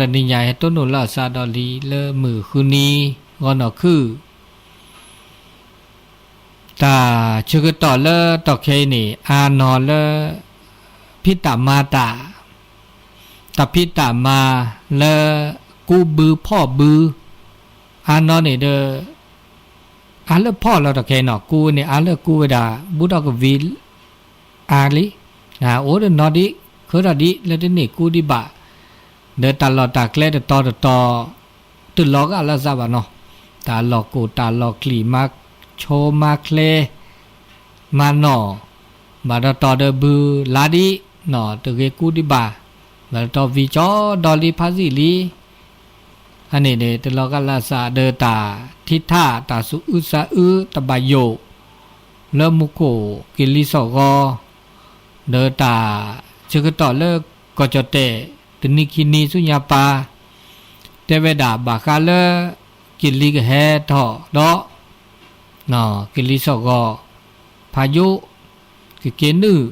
တၢ်တနံၤညါဟဲတိၢ်နီၣ်လၢအစးဒီးလံလၢမုၢ်ဃုနံၤ ဂီၤနီၢ်ခုၣ် တၢ်ဆၢကတီၢ်လၢတီၢ်ခဲအံၤန့ၣ် အါနီၢ်လၢ ဖံးတၢ်မၤတၢ်, တၢ်ဖံးတၢ်မၤလၢ ကူဘုဖီၣ်ဘု, အါနီၢ်န့ၣ်ဒီး အါလၢဖီၣ်လီၤတီၢ်ခဲအံၤနီၤ ကူန့ၣ် အါလၢကူဝဲဒၣ် ဘူးထီၣ်ကဝံၤ အါလံ, အိၣ်ဒီးနီၢ်ဒံး ခၢထီၣ်ဒံး လၢတန့ၢ်ကူဒံးဘၣ်, ဒီးတၢ်လီၢ်တၢ်ကျဲတတီၤတတီၤ တလီၤဂာ်လၢအသးဘၣ်နီၤ, တၢ်လီၢ်ကိၢ်တၢ်လီၢ်ကျံၤ မၤဆိမၤချ့ မၤနီၢ်, ဘၣ်တတီၤဒီးဘုလါဒံးနီၤ တဂ့ၤကူဒံးဘၣ်, ဘၣ်တတီၤဝံၤကၠီဒီလံဖးစံၣ်လံ အန့ၣ်န့ၣ် တလီၤဂာ်လၢအသးဒီးတၢ်ထံထၣ် တၢ်သူၣ်အုးသးအုး တၢ်ဘၣ်ယိၣ် လၢမူခိၣ်က့ၤလံစီၣ်ဂီၤ, ဒီးတၢ်ဆၢကတီၢ်လၢကီၢ်ကၠီၣ်တဲၣ် တနံၤခံနံၤဆူညါပၢ် တဲဝဲဒၣ်ဘၣ်ဃးလၢ က့ၤလံကဟဲထီၣ်ဒီး က့ၤလံစီၣ်ဂီၤ ဖးယိၣ် ကက့ၤနုာ်,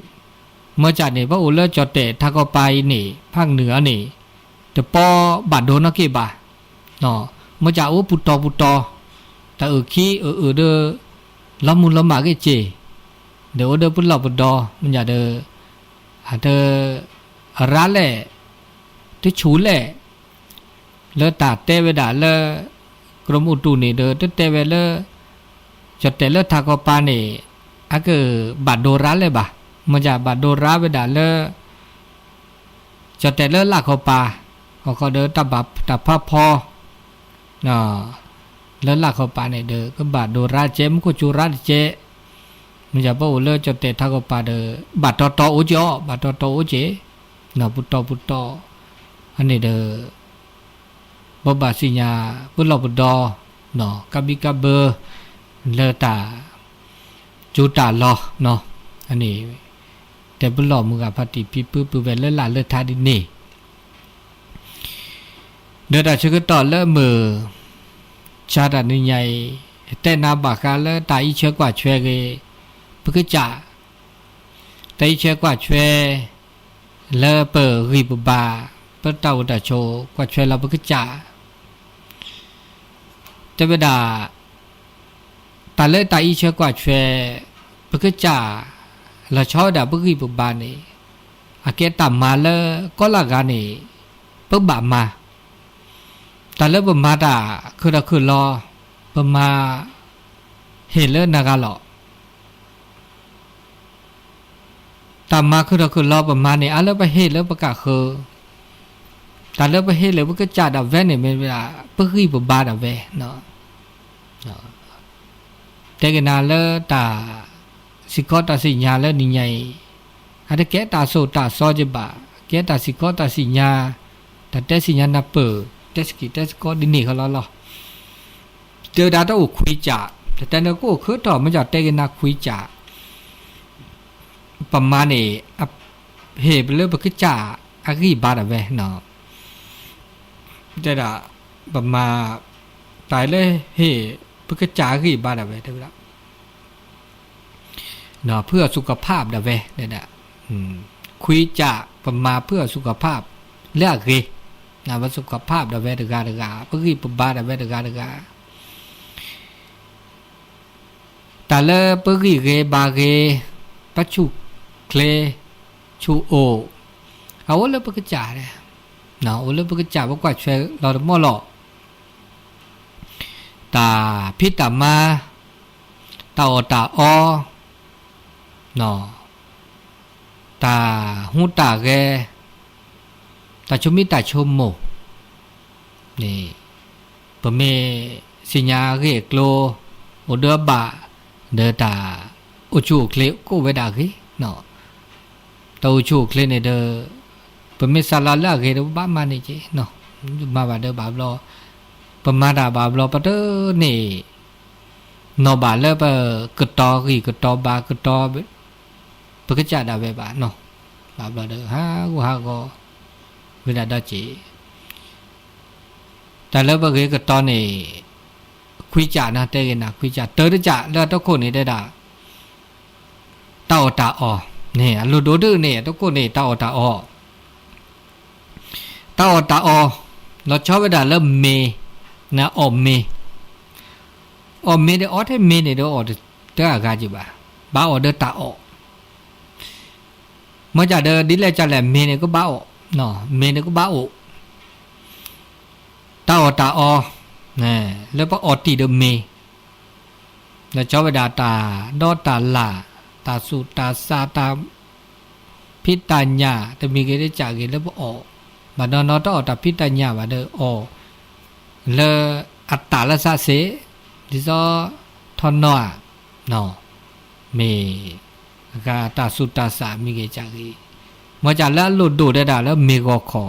မ့ၢ်ကၢ်န့ၣ် ပအိၣ်လၢကၠီၣ်တဲၣ်ထးကီၢ်ပၤအံၤန့ၣ် ဖးကနုာ်အီၤန့ၣ် တပီဘၣ်ဒိနီၢ်က့ၢ်ဘၣ်, မ့ၢ်ကၢ်အိၣ်ပူၤတီၤပူၤတီၤ, တၢ်အုၣ်ခံအုၣ်အုၣ်ဒီး လီၤမုၢ်လီၤမၢ်ဂ့ၤက့ၢ်, ဒီးအိၣ်ဒီးပလီၢ်ပဒီ မ့ၢ်ကၢ်ဒီး အတ အရါလဲၣ်, တဆူၣ်လဲၣ်, လၢတၢ်တဲဝဲဒၣ်လၢ ကရၢမိၢ်တူၢ်န့ၣ်ဒီး တတဲဝဲလၢ ကၠီၣ်တဲၣ်လၢထးကီၢ်ပၤန့ၣ် အကဘၣ်ဒိရါလဲၣ်ဘၣ်, မ့ၢ်ကၢ်ဘၣ်ဒိရါဝဲဒၣ်လၢ ကၠီၣ်တဲၣ်လၢလၢ်ခီပၤ, ဟီၣ်ခီဒီးတၢ်ဘၣ်တၢ်ဖးဖီ လၢလၢ်ခီပၤန့ၣ်ဒီး ကဘၣ်ဒိရါတကဲး မူခိၣ်ကၠိရါတကဲး, မ့ၢ်ကၢ်ပအိၣ်လၢကၠီၣ်တဲၣ်ထးကီၢ်ပၤဒီး ဘၣ်တီတီအိၣ်က့ၤအီၤ ဘၣ်တီတီအိၣ်က့ၤ, ပူၤတီၤပူၤတီၤ, အန့ၣ်ဒီး ပဘၣ်သ့ၣ်ညါ ပလီၢ်ပဒီ ကးဘံကးဘၢ လၢတၢ် ကၠိတၢ်လီၤ, အန့ၣ် တဲပလီၢ်မုၢ်ဂၤဖးတံၢ်ဖံဖုပုၢ်ဝဲၢ်လၢလၢ်လၢထးဒ်န့ၣ် ဒီးတၢ်ဆၢကတီၢ်လၢမုၢ် ဆါတၢ်နံၤညါအံၤ တဲနၤဘၣ်ဃးလၢတၢ်အံးဆွဲကွၢ်ဆွဲဂ့ၤ, ပကစၢ် တၢ်အံးဆွဲကွၢ်ဆွဲ လၢပဂံၢ်ပဘါ ပတၢ်အိၣ်တၢ်ဆိး ကွၢ်ဆွဲလီၤပကစၢ် တဲဝဲဒၣ် တၢ်လၢတၢ်အံးဆွဲကွၢ်ဆွဲ ပကစၢ် လီၤဆီဝဲဒၣ်ပဂံၢ်ပဘါန့ၣ် အကဲတၢ်မၤလၢကီလၢအဂၤန့ၣ် ပဘၣ်မၤ, တၢ်လၢပမၤတၢ်ခုၣ်ထီၣ်ခုၣ်လီၤ ပမၤ ဟ့ၣ်လၢနဂၤလီၤ တၢ်မၤခုၣ်ထီၣ်ခုၣ်လီၤပမၤန့ၣ် အါလၢပဟ့ၣ်လၢပကးဃၢၤ, တၢ်လၢပဟ့ၣ်လၢပကစၢ်ဒၣ်ဝဲန့ၣ် မ့ၢ်ဝဲဒၣ် ပဂံၢ်ပဘါဒၣ်ဝဲ တဲကနၤလၢတၢ်စံးခီတၢ်စံးညါလၢနံၤညါအံၤ, အတကဲတၢ်သိၣ်တၢ်သီက့ဘၣ်, ကဲတၢ်စံးခီတၢ်စံးညါ, တၢ်တဲစံးညါနၢ်ပၢၢ်, တဲစကံးတဲစကီဒ်န့ၣ်ဃီလီၤလီၤ. တဲဝဲဒၣ်တၢ်အိၣ်ခွံကၠး, တတဲနကအိၣ်ခၢထီၣ် မ့ၢ်ကၠီၣ်တဲကနၤခွံကၠး, ပမၤန့ၣ် ဟ့ၣ်လၢပကစၢ်အဂံၢ်ဘါဒၣ်ဝဲ, တဲဒၣ် ပမၤ တၢ်လၢဟ့ၣ်ပကစၢ်အဂံၢ်ဘါဒၣ်ဝဲ တဲဝဲဒၣ် เพื่อสุขภาพ ဒၣ်ဝဲ တဲဒၣ် ခွံကၠး ပမၤ เพื่อสุขภาพ လၢအဂ့ၤ, ပ สุขภาพ ဒၣ်ဝဲတဂၤတဂၤ, ပဂံၢ်ပဘါဒၣ်ဝဲတဂၤတဂၤ, တၢ်လၢပဂံၢ်ဂ့ၤဘါဂ့ၤ, ပဆူၣ်ချ့ ဆူၣ်အိၣ်, အအိၣ်လၢပကစၢ်, အိၣ်လၢပကစၢ် ပကွၢ်ထွဲလီၤတမီၢ်လီၤ. တၢ်ဖံးတၢ်မၤ, တၢ်အီၣ်တၢ်အီ, တၢ်ဟူးတၢ်ဂဲၤ, တၢ်ဆိမိၣ်တၢ်ဆိကမိၣ်န့ၣ်, ပမ့ၢ်သ့ၣ်ညါအဂ့ၢ်အကျိၤ အိၣ်ဒီးအဘၣ်, ဒီးတၢ်အိၣ်ဆူၣ်အိၣ်ချ့ကအိၣ်ဝဲဒၣ်အဂ့ၤ, တၢ်အိၣ်ဆူၣ်အိၣ်ချ့န့ၣ်ဒီး ပမ့ၢ်စးလီၤလၢအဂ့ၤဒီး ပဘၣ်မၤန့ၢ်က့ၤ, မၤဘၣ်ဒီးဘၣ်ဘျီ, ပမၤတၢ်ဘၣ်ဘျီ ပတန့ၢ် နီၢ်ဘၣ်လၢပကတီၤဂံၢ်ကတီၤဘါကတီၤ ပကစၢ်ဒၣ်ဝဲဘၣ်နီၤ, ဘၣ်ဘျီဒီးဟးဂူာ်ဟးဂီၤ ဝဲဒၣ်ဒီးက့ၤ, တၢ်လၢပဂ့ၤကတီၤန့ၣ် ခွံကၠးနီၤ တဲဂ့ၤနၤခွံကၠး, တၢတကၠးလၢအတခိၣ်န့ၣ်တဲဒၣ် တၢ်အီၣ်တၢ်အီ, န့ၣ် အလိၣ်ဒိၣ်ဒုးန့ၣ် အတခိၣ်န့ၣ် တၢ်အီၣ်တၢ်အီ တၢ်အီၣ်တၢ်အီ လီၤဆီဝဲဒၣ်လၢမ့ၤ, အီၣ်မ့ၤ, အီၣ်မ့ၤဒီးအီထဲမ့ၤန့ၣ်ဒီးအီၣ်တဂၤက့ၤဘၣ်, ဘၣ်အီၣ်ဒီးတၢ်အီၣ်, မ့ၢ်ဒ်လဲၣ်ကလဲၣ် မ့ၤန့ၣ်ကဘၣ်အီၣ်, မ့ၤန့ၣ်ကဘၣ်အီၣ်, တၢ်အီၣ်တၢ်အီ, လၢပအီၣ်တံၢ်ဒီးမ့ၤ လီၤဆီဝဲဒၣ်တၢ်ဒီတၢ်လၢ်, တၢ်ဆူးတၢ်ဆါ, တၢ်ဖံးတၢ်ညၣ်, တမံၤဂ့ၤတကးဂ့ၤလၢပအီၣ်, ဘၣ်နီၢ်နီၢ်တအီၣ်တၢ်ဖံးတၢ်ညၣ်ဘၣ်ဒီးအီၣ်လၢအတၢ်လၢသးစ့ၢ်, ဒ်သိးထီၣ်နီၢ်ဧါ, မ့ၢ်အဂၤတၢ်ဆူးတၢ်ဆါမံၤဂ့ၤကးဂ့ၤ, မ့ၢ်ဒ်လဲၣ်အလိၣ်ဒိၣ်ဒဲဒၣ်လၢမ့ၤဂီၤခီ,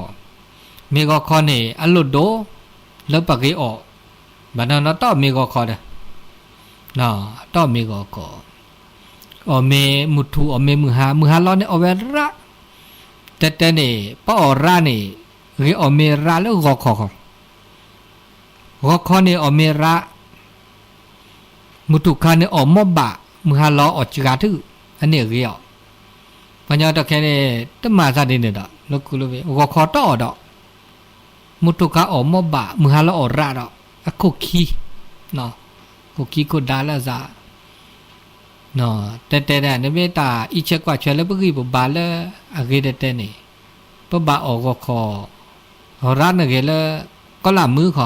မ့ၤဂီၤခီန့ၣ် အလိၣ်ဒိၣ်လၢပဂ့ၤအီၣ်, ဘၣ်နီၢ်နီၢ်တအီၣ်မ့ၤဂီၤခီဒီး တအီၣ်မ့ၤဂီၤခီ, အီၣ်မ့ၤမုၢ်ထူၣ် အီၣ်မ့ၤမုၢ်ဟါ, မုၢ်ဟါလီၤန့ၣ်အီၣ်ဝဲရး, တဲတဲန့ၣ် ပအီၣ်ရးန့ၣ် ဂ့ၤအီၣ်မ့ၤရးလၢဂီၤခီ, ဂီၤခီန့ၣ်အီၣ်မ့ၤရး, မုၢ်ထူၣ်ခါန့ၣ်အီၣ်မီၢ်ဘၣ်, မုၢ်ဟါလီၤအီၣ်စှၤထု, အန့ၣ်အဂ့ၤအီၤ, ပှၤကညီတၢ်ခဲန့ၣ် တမၤသးဒ်န့ၣ်ဒီး လၢခူလၢဝ့ၢ် ဂီၤခီတအီၣ်ဒီး မုၢ်ထူၣ်ခါအီၣ်မီၢ်ဘၣ် မုၢ်ဟါလီၤအီၣ်ရးဒီး အခိၣ်ခံ, ခိၣ်ခံခိၣ်ဒါလၢအသး, တဲတဲဒၣ် နမ့ၢ်တၢ်အံးဆဲးကွၢ်ဆဲးလၢပဂံၢ်ပဘါလၢအဂ့ၤတဲတဲန့ၣ်, ပဘၣ်အီၣ်ဂီၤခီ, အီၣ်ရးန့ၣ်ဂ့ၤလၢ ကီလၢမုၢ်ခီ,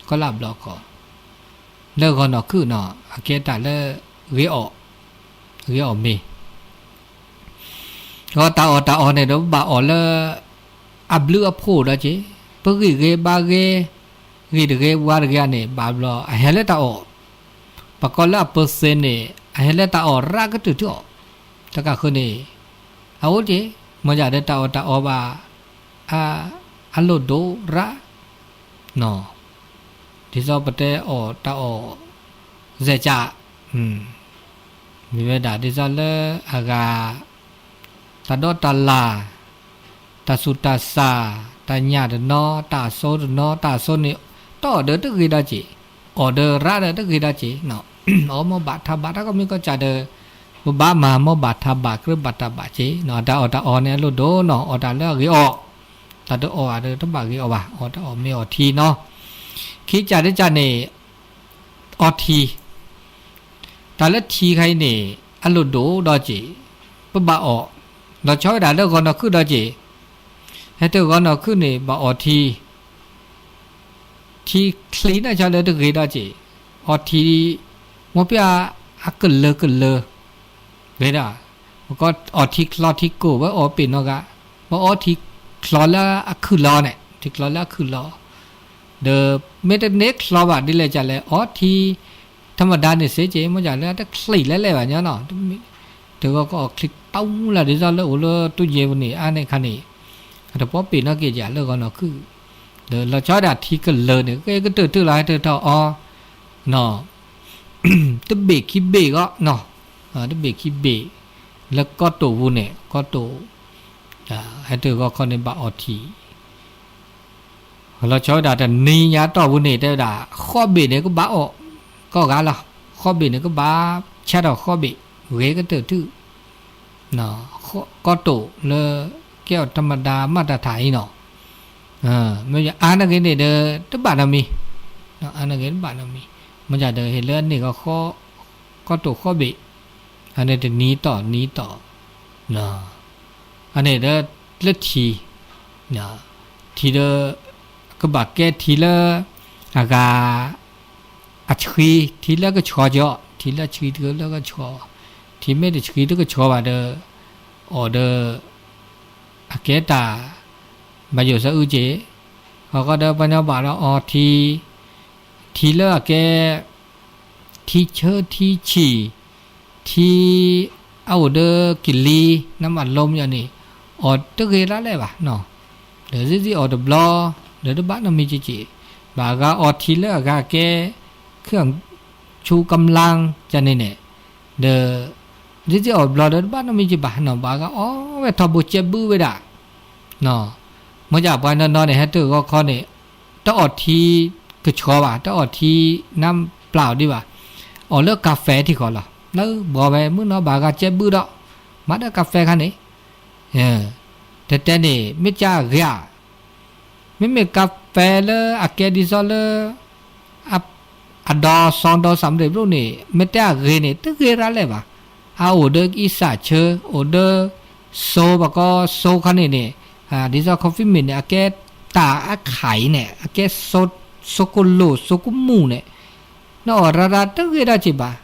ကီလၢဘျီခီ, လၢဂီၤနီၢ်ခုၣ်နီၤ အကဲတၢ်လၢဂ့ၤအီၣ်, ဂ့ၤအီၣ်မ့ၤ ဒီးတၢ်အီၣ်တၢ်အီၣ်န့ၣ်ဒီး ပဘၣ်အီၣ်လၢအဘျုးအဖှိၣ်ဒီးက့ၤ, ပဂံၢ်ဂ့ၤဘါဂ့ၤ, ဂ့ၤတဂ့ၤဝါတဂ့ၤန့ၣ် ဘၣ်ဘျီအဟဲလၢတၢ်အီၣ်, ပကိးလၢအပၢၤသ့န့ၣ် အဟဲလၢတၢ်အီၣ်ရးကတၢၢ်ထံအီၣ်, တကးဃုာ်န့ၣ် အအိၣ်က့ၤ, မ့ၢ်ဒ်ဒီးတၢ်အီၣ်တၢ်အီဘၣ် အလိၣ်ဒိၣ်ရး, ဒ်သိးပတဲအီၣ်တၢ်အီၣ် စဲးကး, မ့ၢ်ဝဲဒၣ်ဒ်သိးလၢအဂၤ တၢ်ဒီတၢ်လၢ်, တၢ်ဆူးတၢ်ဆါ, တၢ်ညၣ်တနီၤ, တၢ်အစိတနီၤ, တၢ်အစိန့ၣ် တအီၣ်ဒီးတဂ့ၤဒီးက့ၤ, အီၣ်ဒီးရးဒီးတဂ့ၤဒီးက့ၤ, အီၣ်မီၢ်ဘၣ်ထးဘၣ်တၢ်ကီမ့ၢ်ကီၢ်စးဒီး ပဘၣ်မၤမီၢ်ဘၣ်ထးဘၣ်ကြၢးဘၣ်တၢ်ဘၣ်က့ၤ, တၢ်အီၣ်တၢ်အီန့ၣ်အလိၣ်ဒိၣ်နီၤ, အီၣ်တၢ်လၢအဂ့ၤအီၣ်, တၢ်တအီၣ်ဘၣ်ဒီးတဘၣ်ဂ့ၤအီၣ်ဘၣ်, အီၣ်တၢ်အီၣ်မ့ၤအီၣ်ထံနီၤ, ခံကးတကးန့ၣ် အီထံ, တၢ်လၢထံခါအံၤန့ၣ် အလိၣ်ဒိၣ်ဒီးက့ၤ, ပဘၣ်အီၣ်, လီၤဆီဝဲဒၣ်လၢဂီၤနီၢ်ခုၣ်ဒီးက့ၤ, ဟဲတဂီၤနီၢ်ခုၣ်န့ၣ် ဘၣ်အီၣ်ထံ, ထံချံန့ၣ်ဆီလၢတဂ့ၤဒီးက့ၤ, အီထံ, မိၢ်ပၢ်အကလၢကလၢ, ဝဲဒၣ်, ပကအီၣ်ထံချီထံကိၢ်ဝဲအီၣ်ပ့ၤနီၢ်ဂၤ, ပအီထံချီလၢအခုၣ်လီၤန့ၣ် ထံချီလၢအခုၣ်လီၤ, ဒီးမ့ၢ်တန့ၢ်ချီဘၣ်ဒ်လဲၣ်ကလဲၣ် အီထံ ထီၣ်မဒါန့ၣ်စ့ၢ်ကီး မ့ၢ်ဒ်လၢတချံးလဲၣ်လဲၣ်ဘၣ်ညီနီၤ, တဂီၤကအီၣ်ချံးတီလၢ်ဒ်သိးလၢအိၣ်လၢတူၢ်ယ့ၤပူၤန့ၣ် အါန့ၢ်ခါန့ၣ်, အတပီပ့ၤနီၢ်က့ၤယၤလၢဂီၤနီၢ်ခုၣ်, ဒီးလီၤဆီဒၣ်ထံကလၢာ်န့ၣ် ဂ့ၤကတၢၢ်တုၤလီၤဟဲတထီၣ်အီ တဘ့ၣ်ခံဘ့ၣ်ဂီၢ်, တဘ့ၣ်ခံဘ့ၣ်, လၢကီၢ်တိာ်ပူၤန့ၣ် ကီၢ်တိာ်, ဟဲတဂီၤခီန့ၣ်ဘၣ်အီထံ, လီၤဆီဝဲဒၣ်တနံၤညါတီၢ်ပူၤန့ၣ် တဲဝဲဒၣ် ဃိးဘ့ၣ်န့ၣ်ကဘၣ်အီၣ်, ကီၢ်ဂၤလီၤ, ဃိးဘ့ၣ်န့ၣ်ကဘၣ်ဆဲးထီၣ်ဃိးဘ့ၣ်, ဂ့ၤကတၢၢ်တုၤ ကီၢ်တိာ်လၢကဲအီၤထီၣ်မဒါမးတထးအံၤနီၤ, မ့ၢ်အါန့ၢ်ဂ့ၤန့ၣ်ဒီး တဘၣ်နီတမံၤ, အါန့ၢ်ဂ့ၤတဘၣ်နီတမံၤ, မ့ၢ်ဒ်ဒီးဟ့ၣ်လၢအန့ၢ်ဂီၢ် ကီၢ်တိာ်ဃိးဘ့ၣ်, အန့ၣ်တနံၤတီၢ်နံၤတီၢ်, အန့ၣ်ဒီးလၢထံ, ထံဒီး ကဘၣ်ကဲထံလၢ အဂၤ အဆှံ, ထံလၢကဆှီကီး, ထံလၢဆှံတလၢကဆှီ, ထံမ့ၢ်တဆှံတကဆှီဘၣ်ဒီး အီၣ်ဒီး အကဲတၢ် ဘၣ်ယိၣ်စၢအုက့ၤ, အဃိဒီးပှၤညီဘၣ်ဒီးအီထံ, ထံလၢအကဲ ထံဆၢထံဆံၣ်, ထံအအိၣ်ဒီးကလံၤ နမးလိမ့ၢ်န့ၣ် အီၣ်တဂ့ၤဒၣ်လဲာ်ဘၣ်, ဒီးစံးစံးအီၣ်တဘျီ ဒီးတဘၣ်နီတမံၤက့ၤက့ၤ, ဘၣ်အဂၤအီထံလၢအဂၤကဲ ခုဆူကမျၢၢ်န့ၣ်န့ၣ်, ဒီး စံးစံးအီၣ်တဘျီဒီးတဘၣ်နီတမံၤက့ၤဘၣ်နီၤ, ဘၣ်အဂၤအီဝဲထီဘိကဲဘုဝဲဒၣ် မ့ၢ်ဒ်ပှၤနီၢ်နီၢ်န့ၣ် ဟဲတဂီၤခီန့ၣ် တအီၣ်ထံကဆှီဘၣ်, တအီၣ်ထံနါပျၢ်အီၤဒံးဘၣ်, အီၣ်လၢကၣ်ဖဲထံဃီလီၤ, လၢဘှီဝဲမုၢ်နီၤဘၣ်ဂၤကဲဘုဒီး မၤဒီးကၣ်ဖဲခါန့ၣ်, တဲတဲန့ၣ် မ့ၢ်ကဂ့ၤဧါ, မ့မ့ၢ်က ဖဲလၢအကဲဒ်သိးလၢ အ အဒီစီဒီစးမတ့ၢ်ဘျိၣ်န့ၣ် မ့ၢ်တဲအဂ့ၤန့ၣ် တဂ့ၤရၤလဲၣ်ဘၣ်. အအိၣ်ဒီးအံစၢ်ဆၢ အိၣ်ဒီး စိပကီၢ်စိခါန့ၣ်န့ၣ် ဒ်သိး confirm န့ၣ် အကဲတၢ်အခါအံၤန့ၣ် အကဲ စိကလိၣ်စိကမူၣ်န့ၣ် နအီၣ်ရၤရၤတဂ့ၤဒၣ်က့ၤဘၣ်,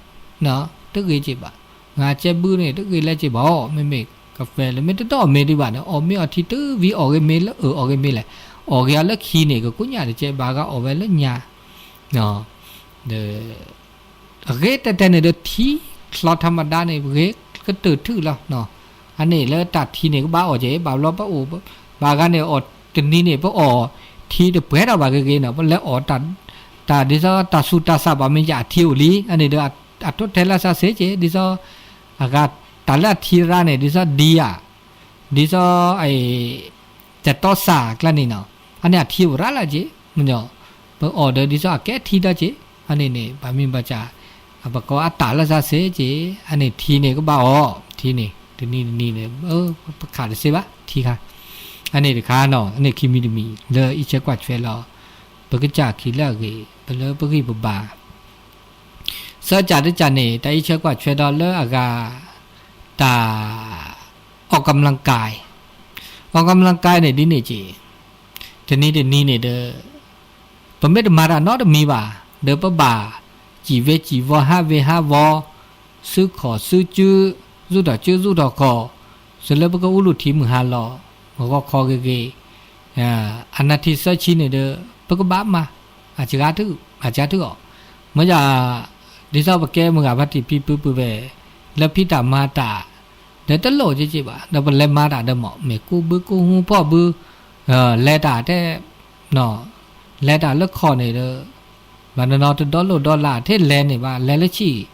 တဂ့ၤက့ၤဘၣ်. ငါကဲဘုန့ၣ် တဂ့ၤလဲၣ်က့ၤဘၣ်အီၤ မ့မ့ၢ်ကဖဲလၢ မ့ၢ်တဒိၣ်အီၣ်မ့ၤဒံးဘၣ်န့ၣ် အီၣ်မ့ၤအီထံတဝံၤ အီၣ်ဂ့ၤမ့ၤလၢအၢၣ် အီၣ်ဂ့ၤမ့ၤလဲၣ်, အီၣ်ဂ့ၤအီၤလၢခံန့ၣ် ကကိညၣ်တကဲဘၣ်ဂၤအီၣ်ဝဲလၢညါ ဒီး အဂ့ၤတဲတဲန့ၣ်ဒီး ထံချီထီၣ်မဒါန့ၣ် ဂ့ၤကတၢၢ်ထုးလီၤ. အန့ၣ်လၢတၢ်ထံန့ၣ် ကဘၣ်အီၣ်က့ၤ ဘၣ်ဘျီပအိၣ် ဘၣ်ဂၤန့ၣ် အီၣ်တနံၤန့ၣ် ပအီၣ်ထံတပှဲၤထီၣ်ဘၣ်ဂ့ၤဂ့ၤနီၤ ပလဲၤအီၣ် တၢ်ဒ်သိးတၢ်ဆူးတၢ်ဆါဘၣ်မ့ၢ်ယၤအထံအိၣ်လံ အန့ၣ်ဒီး အထိၣ်ထဲလၢသးစ့က့ၤ ဒ်သိး အဂၤတၢ်လၢအထံရၣ်န့ၣ် ဒ်သိးဒံယၤ ဒ်သိး တတီစၢ်ကျါန့ၣ်နီၤ အန့ၣ်အထံအိၣ်ရၣ်လၢက့ၤ မ့ၢ် ပအီၣ်ဒီးဒ်သိးအကဲထံဒီးက့ၤ အန့ၣ်န့ၣ် ဘၣ်မ့ၢ်ဘၣ်စၢ် ပကိးအတၢ်လၢသးစ့က့ၤ အန့ၣ်ထံန့ၣ်ကဘၣ်အီၣ် ထံန့ၣ် တနံၤတနံၤန့ၣ် ပခးတစ့ဘၣ် ထံခါ အန့ၣ်တခါနီၤ အန့ၣ်ခံမံၤတမံၤ လၢအံးဆၢကွၢ်ထွဲလီၤ ပကစၢ်ခံလၢအဂ့ၤ ပလၢပဂံၢ်ပဘါ သၢကၢ်တကၢ်န့ၣ် တၢ်အံးဆၢကွၢ်ထွဲဒီးလၢအဂၤ တၢ် ออกกำลังกาย ออกกำลังกายန့ၣ်ဒ်န့ၣ်က့ၤ တနံၤတနံၤန့ၣ်ဒီး ပမ့ၢ်တမၤတၢ်နီတမံၤဘၣ် ဒီးပဘၣ် စံၣ်ဝ့စံၣ်ဝီဟးဝ့ဟးဝီ စုခီၣ်စုစု စူၣ်ထီၣ်စုစူၣ်ထီၣ်ခီၣ် စၢၤလၢပကအိၣ်လူၤထံမုၢ်ဟါလီၤ ဂီၤခီဂ့ၤဂ့ၤ အနၢ်ထံသၢဆံန့ၣ်ဒီး ပကဘၣ်မၤ အစှၤထု အစှၤထုအီၤ မ့ၢ်ယၤ ဒ်သိးပကဲမုၢ်ဂၤဖါတံၢ်ဖံဖုပုၢ်ဖဲ လၢဖံးတၢ်မၤတၢ် ဒီးတလိၣ်က့က့ဘၣ် ဒီးပလဲၤမၤတၢ်ဒီးမ့ၢ် မ့ၢ်ကူဘုကူဟူဖီၣ်ဘု လဲၤတၢ်တဲ လဲၤတၢ်လၢခီၣ်န့ၣ်ဒီး ဘၣ်နီၤနီၤတဒီလိၣ်ဒီလၢ် ထဲလဲၤန့ၣ်ဘၣ် လဲၤလၢဆံၣ်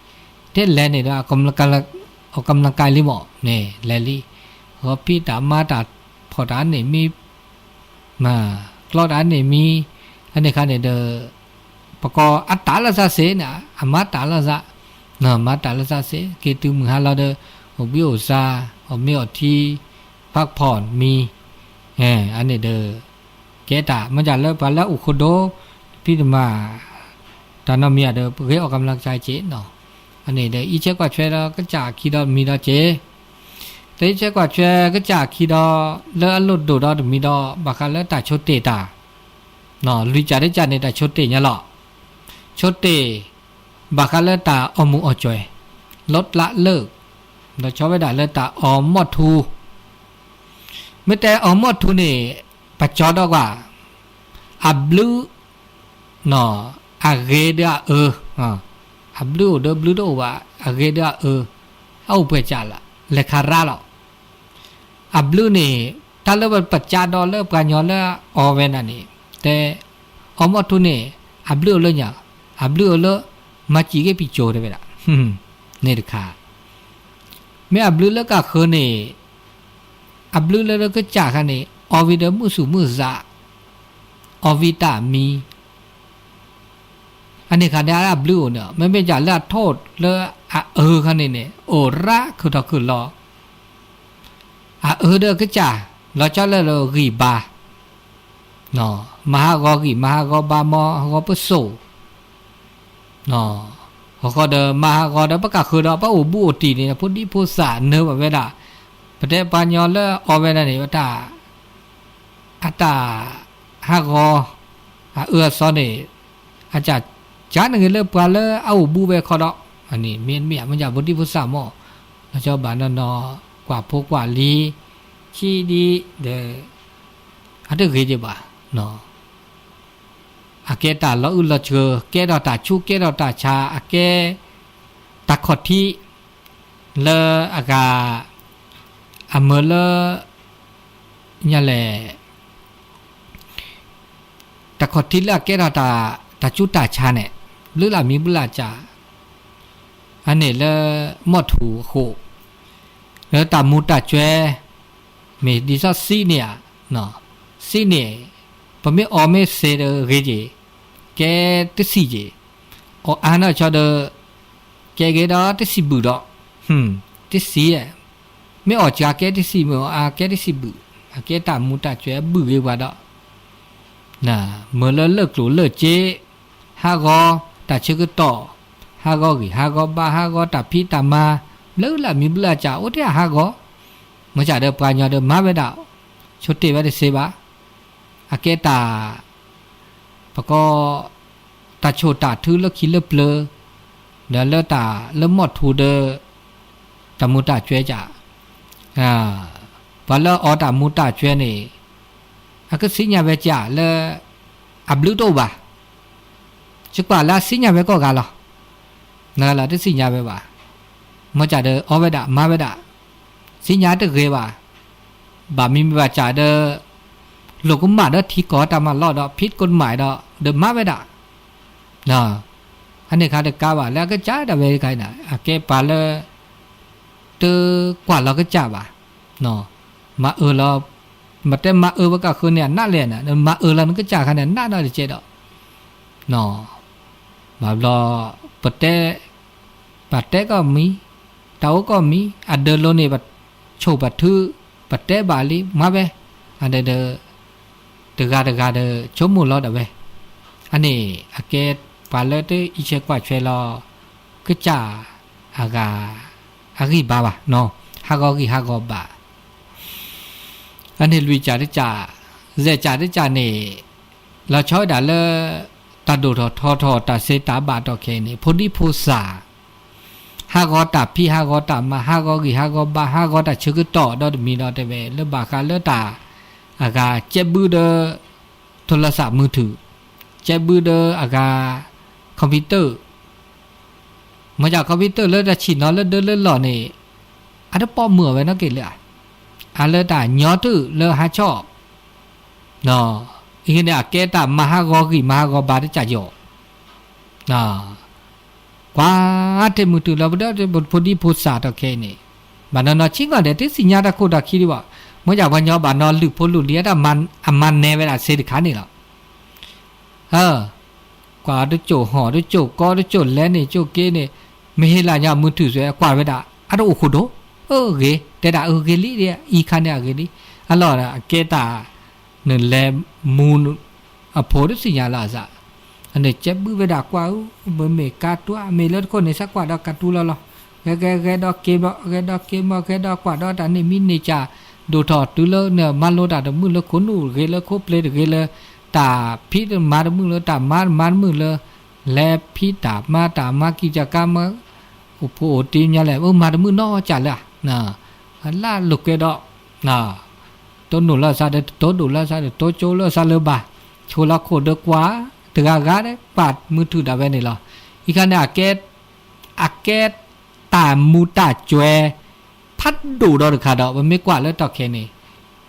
ထဲလဲၤန့ၣ်ဒီး အီးကำลังกายလံမ့ၢ်န့ၣ် လဲၤလံ ဂီၤဖံးတၢ်မၤတၢ်ဖီၣ်တၢ်န့ၣ်မံ မၤ ကျီတၢ်န့ၣ်မံ အန့ၣ်ခါန့ၣ်ဒီး ပကိးအတၢ်လၢသးစ့န့ၣ် အမၤတၢ်လၢသး မၤတၢ်လၢသးစ့ က့ၤတုၤမုၢ်ဟါလီၤဒီး အိၣ်ဘှံးအိၣ်သါ အီၣ်မ့ၤအီထံ พักผ่อนမံ အန့ၣ်ဒီး ကဲတၢ်မ့ၢ်တၢ်လၢပှၤလၢအအိၣ်ခိၣ်ဒိၣ် ဖံးတမၤ တၢ်နီတမံၤဒီး ပဂ့ၤအီးကำลังกายက့ၤနီၤ အန့ၣ်ဒီး အံးဆၢကွၢ်ထွဲဒီးကစၢ်အခံဒီးမံၤဒီးက့ၤ တအံးဆၢကွၢ်ထွဲကစၢ်အခံဒီး လၢအလိၣ်ဒိၣ်ဒီးတမံၤဒီး ဘၣ်ဃးလၢတၢ်ဆိတ့ၢ်တၢ် လွံၢ်ကၢ်တကၢ်န့ၣ် တၢ်ဆိတ့ၢ်ညါလီၤ ဆိတ့ၢ် ဘၣ်ဃးလၢတၢ်အီၣ်မူးအီၣ်ကွဲၤ လီတၢ်လၢ ဒီးဆီဝဲဒၣ်လၢတၢ်အီၣ်မီၢ်ထူ မ့ၢ်တဲအီၣ်မီၢ်ထူန့ၣ် ပကၠီဒီးကွၢ် အဘျုး အဂ့ၤဒီးအအၢ အဘျုးအိၣ်ဒီးဘျုးတအိၣ်ဘၣ် အဂ့ၤဒီးအအၢ အအိၣ်ပှဲၤကၢ်လၢ လဲၤခါရၣ်လီၤ အဘျုးန့ၣ် တၢ်လၢပကၠီဒီးလၢပှၤကညီလၢအီၣ်ဝဲဒၣ်န့ၣ် တဲ အီၣ်မီၢ်ထူန့ၣ် အဘျုးအိၣ်လၢညါ အဘျုးအိၣ်လၢ မၤစံၣ်က့ၤပံၤစိၤတဲဝဲဒၣ် န့ၣ်တခါ မ့ၢ်အဘျုးလၢကဃၢၤန့ၣ် အဘျုးလၢကစၢ်ခါန့ၣ် အီၣ်ဝံၤဒီးမုၢ်သူၣ်မုၢ်သး အီၣ်ဝံၤတၢ်မံ အန့ၣ်ခါန့ၣ် အဘျုးအိၣ်န့ၣ် မ့မ့ၢ်ယၤလၢအထိၣ်လၢအအၢခါန့ၣ်န့ၣ် အိၣ်ရၣ်ခုၣ်ထီၣ်ခုၣ်လီၤ အအၢဒီးကစၢ် လီၤဆီလၢဂံၢ်ဘါ မၤဟးဂီၤဂံၢ် မၤဟးဂီၤဘါ မၤဟးဂီၤပစိာ် ဟီၣ်ဃီဒီးမၤဟးဂီၤဒီးပကဃၢၤဒီး ပအိၣ်ဘူးအိၣ်တံၢ်န့ၣ် ဖိဒံဖိသၣ်နၢဘၣ်ဝဲဒၣ် ပတဲပှၤကညီလၢအီၣ်ဝဲဒၣ်န့ၣ် အတၢ် အတၢ်ဟးဂီၤ အအၢအသီန့ၣ် အကၢ်ကၢ်န့ၣ်ဂ့ၤလၢပှၤလၢအအိၣ်ဘူးဝဲခီဒီး အန့ၣ်မ့ၢ်မ့ၢ်မ့ၢ်ယၤဖိဒံဖိသၣ်မ့ၢ် လီၤဆီဘၣ်နီၢ်နီၢ် ကွၢ်ဖိကွၢ်လံၤ ဆံးဒံးဒီး အတဂ့ၤက့ၤဘၣ် အကဲတၢ်လီၤအုၣ်လီၤစှၤ ကဲထီၣ်တၢ်ဆူး ကဲထီၣ်တၢ်ဆါ အကဲ တၢ်ခီၣ်ထံး လၢအဂၤ အမၢလၢ ညါလဲၣ် တၢ်ခီၣ်ထံးလၢအကဲထီၣ်တၢ် တၢ်ဆူးတၢ်ဆါန့ၣ် ဘျုးလၢ်မံၤဘျုးလၢ်စၢ် အန့ၣ်လၢ မီၢ်ထူအဃိ လၢတၢ်မူးတၢ်ကွဲ မ့ၢ်ဒ်သိးသံးန့ၣ်ဧါ, သံးန့ၣ် ပမ့ၢ်အီၣ်မ့ၢ်စဲးဒီးဂ့ၤက့ၤ, ကဲတဆံးက့ၤ, အီၣ်အါနီၢ်ဆီဒီး ကဲဂ့ၤဒီးတဆံးဘုၣ်ဒီး, တဆံး, မ့ၢ်အီၣ်စှၤကဲတဆံး မ့ၢ်အီၣ်အါကဲတဆံးဘုၣ်, အကဲတၢ်မူးတၢ်ကွဲဘုၣ်ဂ့ၤပှၤဒီး, မ့ၢ်လၢလၢၢ်ကျိၤလၢၢ်စ့, ဟးဂီၤတၢ်ဆၢကတီၢ်, ဟးဂီၤဂံၢ်ဟးဂီၤဘါ, ဟးဂီၤတၢ်ဖံးတၢ်မၤ, ဘျုးလၢအမံၤဘျုးအစၢ် အိၣ်ထဲအဟးဂီၤ, မ့ၢ်စ့ၢ်ဒီးပှၤကညီဒီးမၤဝဲဒၣ်, ဆိတ့ၢ်ဝဲတသ့ဘၣ်, အကဲတၢ် ပကိး တၢ်ဆိၣ်တၢ်ထုလၢခံလၢပျၢၤ, ဒီးလၢတၢ်လၢမီၢ်ထူဒီး တၢ်မူၤတၢ်ကွဲးကၢ်, ပှၤလၢအီတၢ်မူၤတၢ်ကွဲးန့ၣ် အကသ့ၣ်ညါဝဲကၢ်လၢ အဘျုးတအိၣ်ဘၣ်, ယကွၢ်လၢအသ့ၣ်ညါဝဲကိးဂၤလီၤ, နလီၤတသ့ၣ်ညါဝဲဘၣ်, မ့ၢ်စ့ၢ်ဒီးအီဝဲဒၣ်မၤဝဲဒၣ်, သ့ၣ်ညါတဂ့ၤဘၣ်, ဘၣ်မံၤမ့ၢ်ဘၣ်စ့ၢ်ဒီး လိာ်ကမၣ်ဒီးထံကီၢ်တၢ်မၤလီၢ်ဒီး ဖံးကမၣ်ဒီး ဒီးမၤဝဲဒၣ်, အန့ၣ်ခါတကးဘၣ် လၢအကစၢ်ဒၣ်ဝဲတခါအံၤန့ၣ် အကဲပှၤလၢ တကွၢ်လီၤကစၢ်ဘၣ်, မၤအၢလီၤ, မ့ၢ်တဲမၤအၢဝဲကဃုန့ၣ် အနးလဲၣ်န့ၣ် မၤအၢလီၤနကစၢ်ခါန့ၣ် အနးဒီးတကဲဒီး ဘၣ်ဘျီ ပတဲ, ပတဲကီၢ်မံၤ, တၢ်အိၣ်ကီၢ်မံၤ အဒၢးလိၤန့ၣ် ပဆိၣ်ပထု ပတဲဘၣ်လံ မၤဝဲ, အဒၢးဒီး တဂၤတဂၤဒီး ဆိကမိၣ်လီၤဒၣ်ဝဲ, အန့ၣ် အကဲပှၤလၢတအံးဆၢကွၢ်ဆၢလီၤ ကစၢ်အဂၤ အဂံၢ်ဘါဘၣ်, ဟးဂီၤဂံၢ်ဟးဂီၤဘါ အန့ၣ်လွံၢ်ကၢ်တကၢ်, ယဲၢ်ကၢ်တကၢ်န့ၣ် လီၤဆီဝဲဒၣ်လၢ တၢ်ဒိၣ်ထီၣ်ထီထီၣ်တၢ်စံးတၢ်ဘၣ်တီၢ်ခဲအံၤန့ၣ် ဖိဒံဖိသၣ် ဟးဂီၤတၢ်ဖံးဟးဂီၤတၢ်မၤ ဟးဂီၤဂံၢ်ဟးဂီၤဘါ ဟးဂီၤတၢ်ဆၢကတီၢ်ဒီတမံၤဒီးတဲဝဲ လၢဘၣ်ဃးလၢတၢ် အဂၤကဲဘုဒီး ထိလၢသၣ်မုၢ်ထုး, ကဲဘုဒီးအဂၤ computer မ့ၢ်စ့ၢ် computer လၢတၢ်ဆံၣ်နီၤလၢဒၢလၢလီၢ်န့ၣ် အတပိာ်မုၣ်အီၤဝဲနီတက့ၢ်လၢ အလၢတၢ်ညီတုၤလၢဟါဆီၣ်, အံၤန့ၣ် အကဲတၢ်မၤဟးဂီၤဂံၢ်မၤဟးဂီၤဘါတကၢ်ယီၤ, ကွၢ်ထဲမုၢ်တုၤလီၤပဒီး ဖိဒံဖိသၣ်တီၢ်ခဲအံၤန့ၣ်, ဘၣ်နီၢ်နီၢ်ဆံးဂီၢ်ဒဲး တသ့ၣ်ညါတၢ်ခိၣ်တၢ်ခံဒံးဘၣ်, မ့ၢ်စ့ၢ်ပှၤညီဘၣ်နီၢ်လုၢ်ဖိလုၢ်လံၤ အတၢ်မၤနဲဝဲဒၣ်စ့တခါန့ၣ်လီၤ. ကွၢ်တကိၢ်ဟီၣ် တကိၢ်ကီ တကိၢ်လဲန့ၣ် ကိၢ်က့န့ၣ် မ့ၢ်ဟ့ၣ်လၢညါမုၢ်ထူၣ်စွဲ ကွၢ်ဝဲဒၣ် အတအိၣ်ခိၣ်ဒိၣ်, အဂ့ၤ တဲဒၣ်အဂ့ၤလံ အံၤခါန့ၣ်အဂ့ၤလံ, အလီၢ်ဒီး အကဲတၢ် နလဲၤမူ အဖိတသ့ၣ်ညါလၢအစး, အန့ၣ်ကဲဘုဝဲဒၣ်ကွၢ်ဧၢ, မ့မ့ၢ်ကါတူၢ် မ့ၢ်လၢတခိၣ်န့ၣ် စးကွၢ်ဒီးကါတူၢ်လီၤလီၤ, ဂဲၤဂဲၤဂဲၤဒီးက့ၤဘျီ ဂဲၤဒီးက့ၤဘျီ ဂဲၤဒီးကွၢ်ဒီးတၢ်န့ၣ်မံန့ၢ်ကၢ်, ဒိၣ်ထီၣ်တုၤလၢန့ၣ် မၤလိတၢ်တမုာ်လၢခိၣ်နူာ်တဂ့ၤ လၢခိၣ်ပျ့ၤတဂ့ၤ လၢတၢ်ဖံးတမၤတမုာ်လၢ တၢ်မၤတမၤတမုာ်လၢ လဲၤဖံးတၢ်မၤတၢ်မၤကံၢ်ကၢ်ကါမၢ အိၣ်ဖှိၣ်အိၣ်တ့ၢ်မးလဲၣ် မၤတမုာ်နီတကၢ်လၢ အလၢလိာ်ကွဲဒီး တိၢ်နီၣ်လၢအသးဒီး တတိၢ်ဒိၣ်လၢအသးဒီး တိၢ်ကၠိလၢအသးလၢၤဘၣ်, ဆိလီၤခိၣ်ဒီးကွၢ် တဂၤဂၤဒီး ကွၢ်မုၢ်ထူၣ်ဒၣ်ဝဲန့ၣ်လီၤ. အံၤခါန့ၣ် အကဲ အကဲတၢ်မူၤတၢ်ကွဲၤ ဖးဒိၣ်ဒီးတခါဒီး ပမ့ၢ်ကွၢ်လၢတီၢ်ခဲန့ၣ်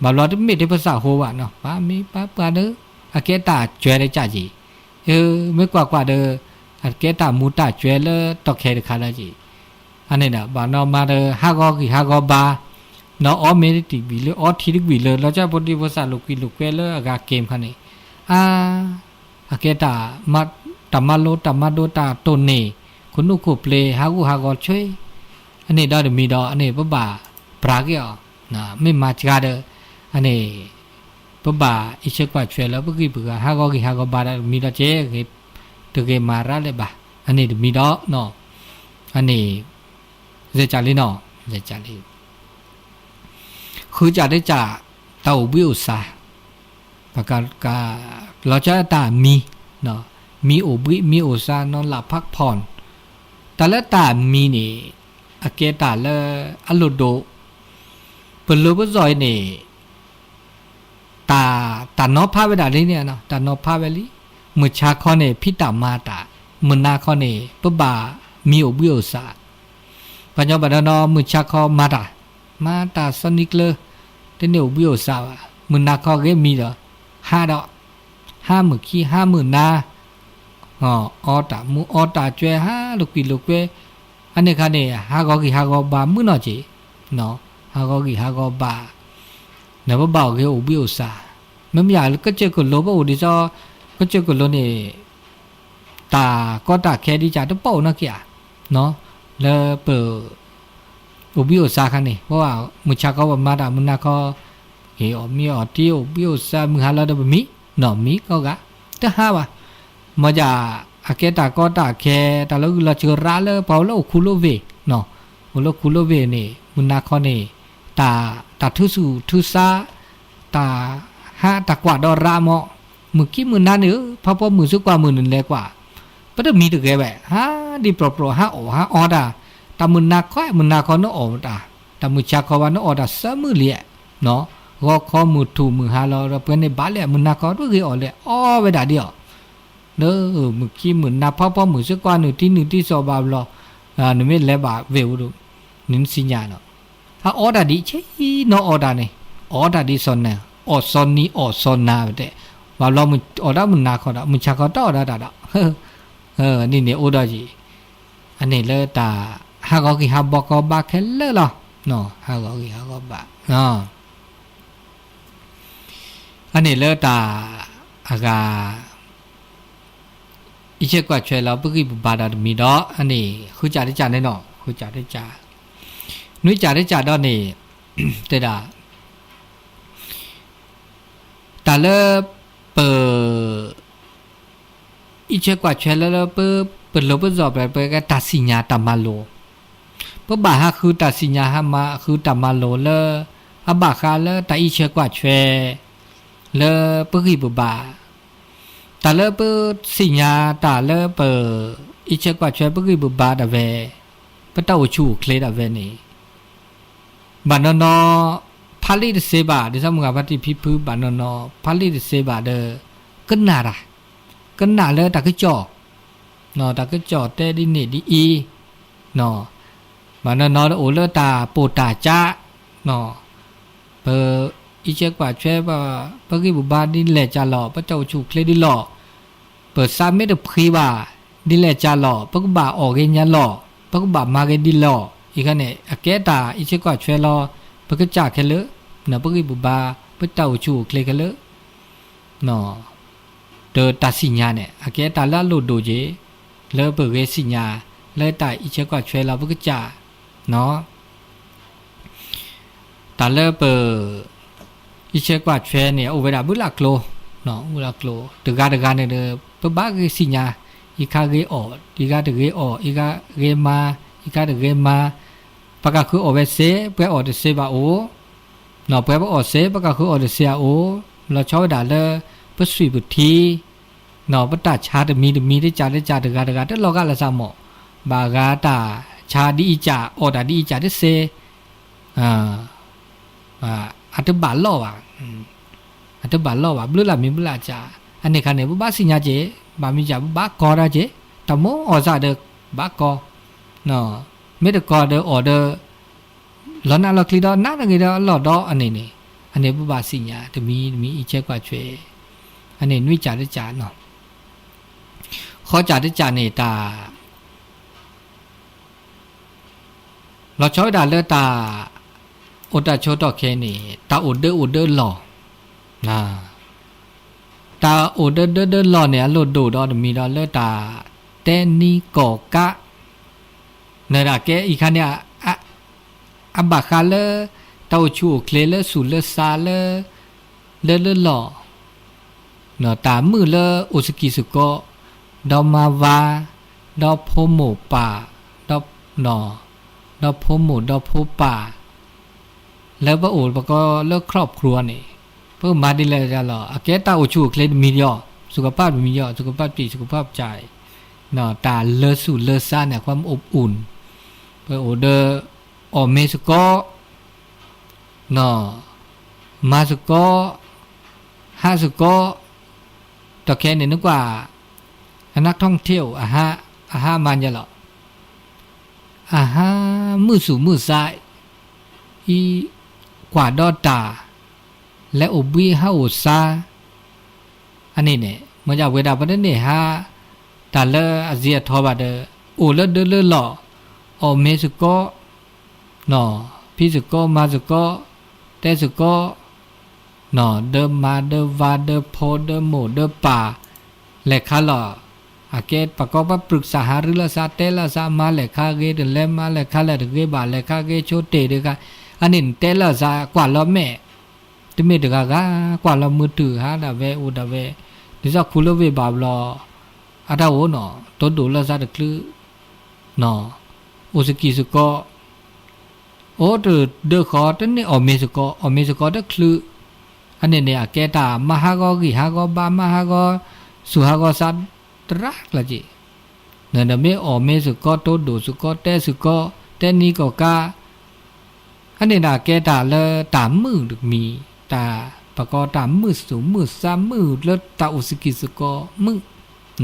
ဘၣ်ဘျီတမ့ၢ်ထဲပသးဟိဘၣ်နီၤ ပှၤမ့ၢ်ပှၤပှၤဒီး အကဲတၢ်ကွဲၤတကၢ်က့ၤ, မ့ၢ်ကွၢ်ကွၢ်ဒီး အကဲတၢ်မူၤတၢ်ကွဲၤလၢတီၢ်ခဲတခါလၢက့ၤ, အန့ၣ်ဒီး ဘၣ်နီၢ်မၤဒီး ဟးဂီၤဂံၢ်ဟးဂီၤဘါ, နီၢ်အီမ့ၢ်တံၢ်ဘံၣ်လၢ အီထံတဘံၣ်လၢ လီၤဆီဖိဒံဖိသၣ်လိာ်ကွံာ်လိာ်ကွဲလၢအဂၤက့ၤခါန့ၣ်, အါ အကဲတၢ် တၢ်မၤလိတၢ်မၤဒိတၢ်တိၢ်န့ၢ် ခိၣ်နူာ်ခိၣ်ပျ့ၤ ဟးဂူာ်ဟးဂီၤဆွဲ, အန့ၣ်ဒီးတမံၤဒီး အန့ၣ် ပဘၣ်ပြးက့ၤအီၤ, မ့ၢ်မၤစှၤဒီး အန့ၣ် ပဘၣ်အံးဆၢကွၢ်ဆွဲလၢပဂံၢ်ပဂၤ ဟးဂီၤဂံၢ်ဟးဂီၤဘါဒီးတမံၤဒီးက့ၤ တဂ့ၤမၤရၣ်လၢၤဘၣ်, အန့ၣ်တမံၤဒီး အန့ၣ် ယဲၢ်ကၢ်လံနီၤ ယဲၢ်ကၢ်လံ ဃုကၢ်တကၢ် တၢ်အိၣ်ဘှံးအိၣ်သါ, ပက လီၤဆီတၢ်မံၤ, မံၤအိၣ်ဘှံး မံၤအိၣ်သါ နီလၢဖးဖီၣ်, တၢ်လၢတၢ်မံၤန့ၣ် အကဲတၢ်လၢအလိၣ်ဒိၣ်, ပလိၤပစီၤအံၤန့ၣ် တၢ် တၢ်နီၤဖးဝဲဒၣ်လံန့ၣ် တၢ်နီၤဖးဝဲလံ, မုၢ်ဆါခီန့ၣ် ဖံးတၢ်မၤတၢ်, မုၢ်နၤခီန့ၣ် ပဘၣ်မံၤအိၣ်ဘှံးအိၣ်သါ, ပှၤညီဘၣ်ဒီးနီၤ မုၢ်ဆါခီမၤတၢ်, မၤတၢ်စီနံၤကျၢၤ, တန့ၢ်အိၣ်ဘှံးအိၣ်သါဘၣ်, မုၢ်နၤခီဂ့ၤမံၤဒီး ဟးဒီး ဟါမုၢ်ခံ ဟါမုၢ်နၤ, အီတၢ်မူ အီတၢ်ကွဲ ဟးလိာ်ကွံာ်လိာ်ကွဲ, အန့ၣ်ခါန့ၣ် ဟးဂီၤဂံၢ်ဟးဂီၤဘါမုၢ်နီၢ်က့ၤ, ဟးဂီၤဂံၢ်ဟးဂီၤဘါ, နပဘၣ်အိၣ်ဂ့ၤအိၣ်ဘှံးအိၣ်သါ, မ့မ့ၢ်လၢကစၢၢ်ကလိၤ ပအိၣ်ဒ်သိး ကစၢၢ်ကလိၤန့ၣ် တၢ်ကီတၢ်ခဲဒ်ကၢ်တပိာ်နီၢ်က့ၤဧါ, လၢပ အိၣ်ဘှံးအိၣ်သါခါန့ၣ် ပမုၢ်ဆါခီပမၤတၢ် မုၢ်နၤခီ က့ၤအီၣ်မ့ၤအီထံ အိၣ်ဘှံးအိၣ်သါ မုၢ်ဟါလီၤဒီးပမံၤ, နီၢ်မံၤကီၢ်ဂၤ တဟါဘၣ်. မ့ၢ်ဒ် အကဲတၢ်ကီတၢ်ခဲ တၢ်လၢဂုၢ်လီၤစၢၤရၤလၢပှၤအိၣ်လၢအိၣ်ခူလိာ်ဝ့ၢ်, အိၣ်လၢခူလိာ်ဝ့ၢ်န့ၣ် မုၢ်နၤခီန့ၣ် တၢ် တၢ်ထုးဆူၣ်ထုးဆါ တၢ်ဟးတၢ်ကွၢ်ဒီးရၤမး, မုၢ်ခံမုၢ်နၤန့ၣ်ဧၢ ဖးဖီမုၢ်စ့ၢ်ကွၢ်မုၢ်နုာ်လဲၤကွၢ် ပတမံၤတဂဲၤဝဲ ဟးဒံးပြီပြီ ဟးအီၣ်ဟးအီတၢ်, တၢ်မုၢ်နၤခီ မုၢ်နၤခီနအီၣ်တၢ်, တၢ်မုၢ်ဆါခီဘၣ်နအီၣ်တၢ်သၢမုၢ်လံ, ဂီၤခီမုၢ်ထူၣ်မုၢ်ဟါလီၤ ဒီးပှဲၤန့ၣ်ဘၣ်လံ မုၢ်နၤခီတဂ့ၤအီၣ်လဲၣ် အီဝဲဒၣ်ဒ်အီၤ, လၢမုၢ်ခံမုၢ်နၤ ဖးဖီမုၢ်စ့ၢ်ကွၢ်နုာ်တံနုာ်တံစီၤဘၣ်ဘျီ, နမ့ၢ်လဲၤဘၣ်ဝ့ၢ်ဧိၤဒီး နသ့ၣ်ညါနီၤ ဟးအီတၢ်ဒ်ဆ့နီၤအီၣ်တၢ်န့ၣ်, အီတၢ်ဒ်စီၤနၤ, အီၣ်စီၤနံၤအီၣ်စီၤနၤဝဲတဲ, ဘၣ်ဘျီအီၣ်ဒၣ်မုၢ်နၤခီဒီး မုၢ်ဆါခီတအီၣ်ဒၣ်တၢ်ဒီး, န့ၣ်န့ၣ်အိၣ်ဒီးယံၤ, အန့ၣ်လၢတၢ်ဟးဂီၤဂံၢ်ဟးဘီကီဘၣ်ခဲလၢာ်လီၤ, ဟးဂီၤဂံၢ်ဟးဂီၤဘၣ် အန့ၣ်လၢတၢ် အဂၤ အံးဆဲကွၢ်ဆွဲလီၤ ပဂံၢ်ပဘါဒီးတမံၤဒီး အန့ၣ် ဃုစၢ်တစၢ်န့ၣ်နီၤ ဃုစၢ်တစၢ်, နွံစၢ်တစၢ်ဒီးန့ၣ် တဲဒၣ် တၢ်လၢ ပ အံးဆဲကွၢ်ဆွဲလၢ လၢပ ပလိၤပစီၣ် ပ ပကဲတၢ်သ့ၣ်ညါတၢ်မၤလိာ်, ပဘၣ်ဟးဃုတၢ်သ့ၣ်ညါ ဟးမၤဃုတၢ်မၤလိာ်လၢ အဘၣ်ဃးလၢတၢ်အံးဆဲကွၢ်ဆွဲ လၢပဂံၢ်ပဘါ, တၢ်လၢပသ့ၣ်ညါတၢ်လၢပ အံးဆဲကွၢ်ဆွဲပဂံၢ်ပဘါဒၣ်ဝဲ, ပတၢ်အိၣ်ဆူၣ်အိၣ်ချ့ဒၣ်ဝဲန့ၣ် ဘၣ်နီၢ်နီၢ် ဖးလံာ်တသ့ဘၣ် ဒ်သိးမုၢ်ဂၤဖါတံၢ်ဖံဖု ဘၣ်နီၢ်နီၢ် ဖးလံာ်တသ့ဘၣ်ဒီး ကနၣ်တၢ်, ကနၣ်လၢတၢ်ကစီၣ်, တၢ်ကစီၣ်တဲဒ်န့ၣ်ဒ်အံၤ, ဘၣ်နီၢ်နီၢ်အိၣ်လၢတၢ်ပိာ်တၢ်ကၢ, ပ အံးဆဲကွၢ်ဆွဲ ပဂံၢ်ပဘါဒ်လဲၣ်ကၢလီၤ ပတၢ်အိၣ်ဆူၣ်အိၣ်ချ့ဒ်လီၤ ပသးမ့ၢ်တဖှံဘၣ် ဒ်လဲၣ်ကၢလီၤ ပကဘၣ်အီၣ်ဂ့ၤညါလီၤ ပကဘၣ်မၤဂ့ၤဒ်လီၤ အံၤခါန့ၣ် အကဲတၢ်အံးဆဲကွၢ်ဆွဲလီၤ ပကစၢ်ခဲလၢာ်, ပဂံၢ်ပဘါ ပတၢ်အိၣ်ဆူၣ်အိၣ်ချ့ခဲလၢာ် ဒီးတၢ်သ့ၣ်ညါန့ၣ် အကဲတၢ်လၢအလိၣ်ဒိၣ်က့ၤ လၢပဂဲၤသ့ၣ်ညါ လၢတၢ်အံးဆဲကွၢ်ဆွဲလီၤ ပကစၢ် တၢ်လၢပ အံးဆဲကွၢ်ဆွဲန့ၣ် အိၣ်ဝဲဒၣ်ဘုလၢ်ကျိ, ဘုလၢ်ကျိ တဂၤတဂၤန့ၣ်ဒီး ပဘၣ်ဂဲၤသ့ၣ်ညါ, အံၤခါဂ့ၤအီၣ်, အံၤခါတဂ့ၤအီၣ်, အံၤခါဂ့ၤမါ, အံၤခါတဂ့ၤမါ, ပှၤကဃုအီၣ်ဝဲသ့, ပှၤအီၣ်တသ့ဘၣ်အိၣ်, ပှၤပအီၣ်သ့ ပှၤကဃုအီၣ်တသ့အအိၣ်, လီၤဆီဝဲဒၣ်လၢ ပသွံၣ်ပထံ ပတၢ်ဆါတမံၤတမံၤ တစၢ်တစၢ် တဂၤတဂၤတလီၤဂာ်လၢသးမး, ဘၣ်ဂၤတၢ်ဆါဒ်အံၤစၢ် အီၣ်တၢ်ဒ်အံၤစၢ်တသ့, အတဘၣ်လီၢ်ဘၣ်, အတဘၣ်လီၢ်ဘၣ် ဘျုးလၢ်မံၤဘျုးလၢ်စၢ်, အန့ၣ်ခါန့ၣ် ပဘၣ်သ့ၣ်ညါက့ၤ, ဘၣ်မ့ၢ်စၢ် ပဘၣ်ကီတၢ်က့ၤ, တၢ်မိၣ်အီၣ်စၢ်ဒီး ဘၣ်ကီ, မ့ၢ်တကီဒီးအီၣ်ဒီး လီၤနးလီၤချံဒီး နးတဂ့ၤဒီးအလီၢ်ဒီးအန့ၣ်န့ၣ်, အန့ၣ်ပဘၣ်သ့ၣ်ညါ တမံၤတမံၤအံးဆဲကွၢ်ဆွဲ, အန့ၣ်နွံစၢ်တစၢ်နီၤ, ဃီစၢ်တစၢ်န့ၣ်တၢ် လီၤဆီဝဲဒၣ်လၢတၢ် အိၣ်တၢ်ဆိးထီၣ်ခဲန့ၣ် တၢ်အိၣ်ဒၢအိၣ်ဒၢလီၢ်, တၢ်အိၣ်ဒၢဒၢဒၢလီၢ်န့ၣ် အလိၣ်ဒိၣ်ဒီးတမံၤဒီးလၢတၢ်တဲနံကီၢ်ကး, နကဲအံၤခါန့ၣ် အဘၣ်ဃးလၢ တၢ်အိၣ်ဆူၣ်အိၣ်ချ့လၢသူၣ်လၢသးလၢ လၢလၢလီၢ် တၢ်မုာ်လၢအိၣ်စကံးစကီး, ဒီးမါဝၤ, ဒီးဖိမိၢ်ပၢ်, ဒီး ဒီးဖိမိၢ်ဒီးဖိပၢ်, လၢပအိၣ်ပကီလၢ ครอบครัว န့ၣ်, ပကမၤဒ်လဲၣ်ဒ်လဲၣ်လီၤ. အကဲတၢ်အိၣ်ဆူၣ်အိၣ်ချ့တမံၤဒီး, สุขภาพ တမံၤဒီး, สุขภาพจิต สุขภาพใจ, တၢ်လၢသူၣ်လၢသးန့ၣ် ความอบอุ่น, ပအိၣ်ဒီး အီၣ်မ့ၤစကီး မၤစကီး, ဟးစကီး, တၢ်ခဲန့ၣ်နကွၢ် အนักท่องเที่ยว အဟး, အဟးမၤညါလီၤ. အဟးမုာ်သူၣ်မုာ်သး, အံၤကွၢ်ဒီးတၢ် လဲၤအိၣ်ဘှံးဟးအိၣ်သါ အန့ၣ်န့ၣ် မ့ၢ်ဒ်ဝဲဒၣ်ပတန့ၢ်ဟး တၢ်လၢအစ့အထီဘၣ်ဒီး အိၣ်လၢဒၢလၢလီၢ်, အီၣ်မ့ၤစကီး, ဖံးစကီးမၤစကီး, တဲစကီး, ဒီးမါဒီးဝၤဒီးဖိဒီးမိၢ်ဒီးပၢ်, လဲၤခါလီၤ. အကဲပှၤကိးပှၤ ปรึกษาหารือ လၢသး တဲလၢသး မါလဲၤခါဂ့ၤတလဲၤ မါလဲၤခါလၢတဂ့ၤဘၣ် လဲၤခါဂ့ၤဆိတ့ၢ်တဂၤ, အန့ၣ်တဲလၢသးကွၢ်လီၤမဲာ် တမ့ၢ်တဂၤဂၤ ကွၢ်လီၤမုၢ်တုၤဟးဒၣ်ဝဲအိၣ်ဒၣ်ဝဲ, ဒ်သိးခူလၢဝ့ၢ်ဘၣ်ဘျီ, အတၢ်အိၣ်နီၤ တိဒိၣ်လၢသးတချုး, နီၤ, အိၣ်စကံးစကီး အိၣ်တဒၢဃီ တန့ၢ်အီၣ်မ့ၤစကီး အီၣ်မ့ၤစကီးတချုး, အန့ၣ်န့ၣ် အကဲတၢ်မၤဟးဂီၤဂံၢ်ဟးဂီၤဘါ မၤဟးဂီၤ ဆူၣ်ဟးဂီၤသး တရၣ်ကျၢၤက့ၤ, နမ့ၢ်အီၣ်မ့ၤစ့ၢ်ကီး တိဒိၣ်စ့ၢ်ကီး တဲစ့ၢ်ကီး တဲနံၣ်ကီၢ်ကါ အန့ၣ်ဒၣ်ကဲတၢ်လၢတၢ်မုာ်တမံၤ, တၢ်ပကီတၢ်မုာ်သူၣ်မုာ်သးမုာ်လၢတၢ်အိၣ်စကံးစကီးမုာ်,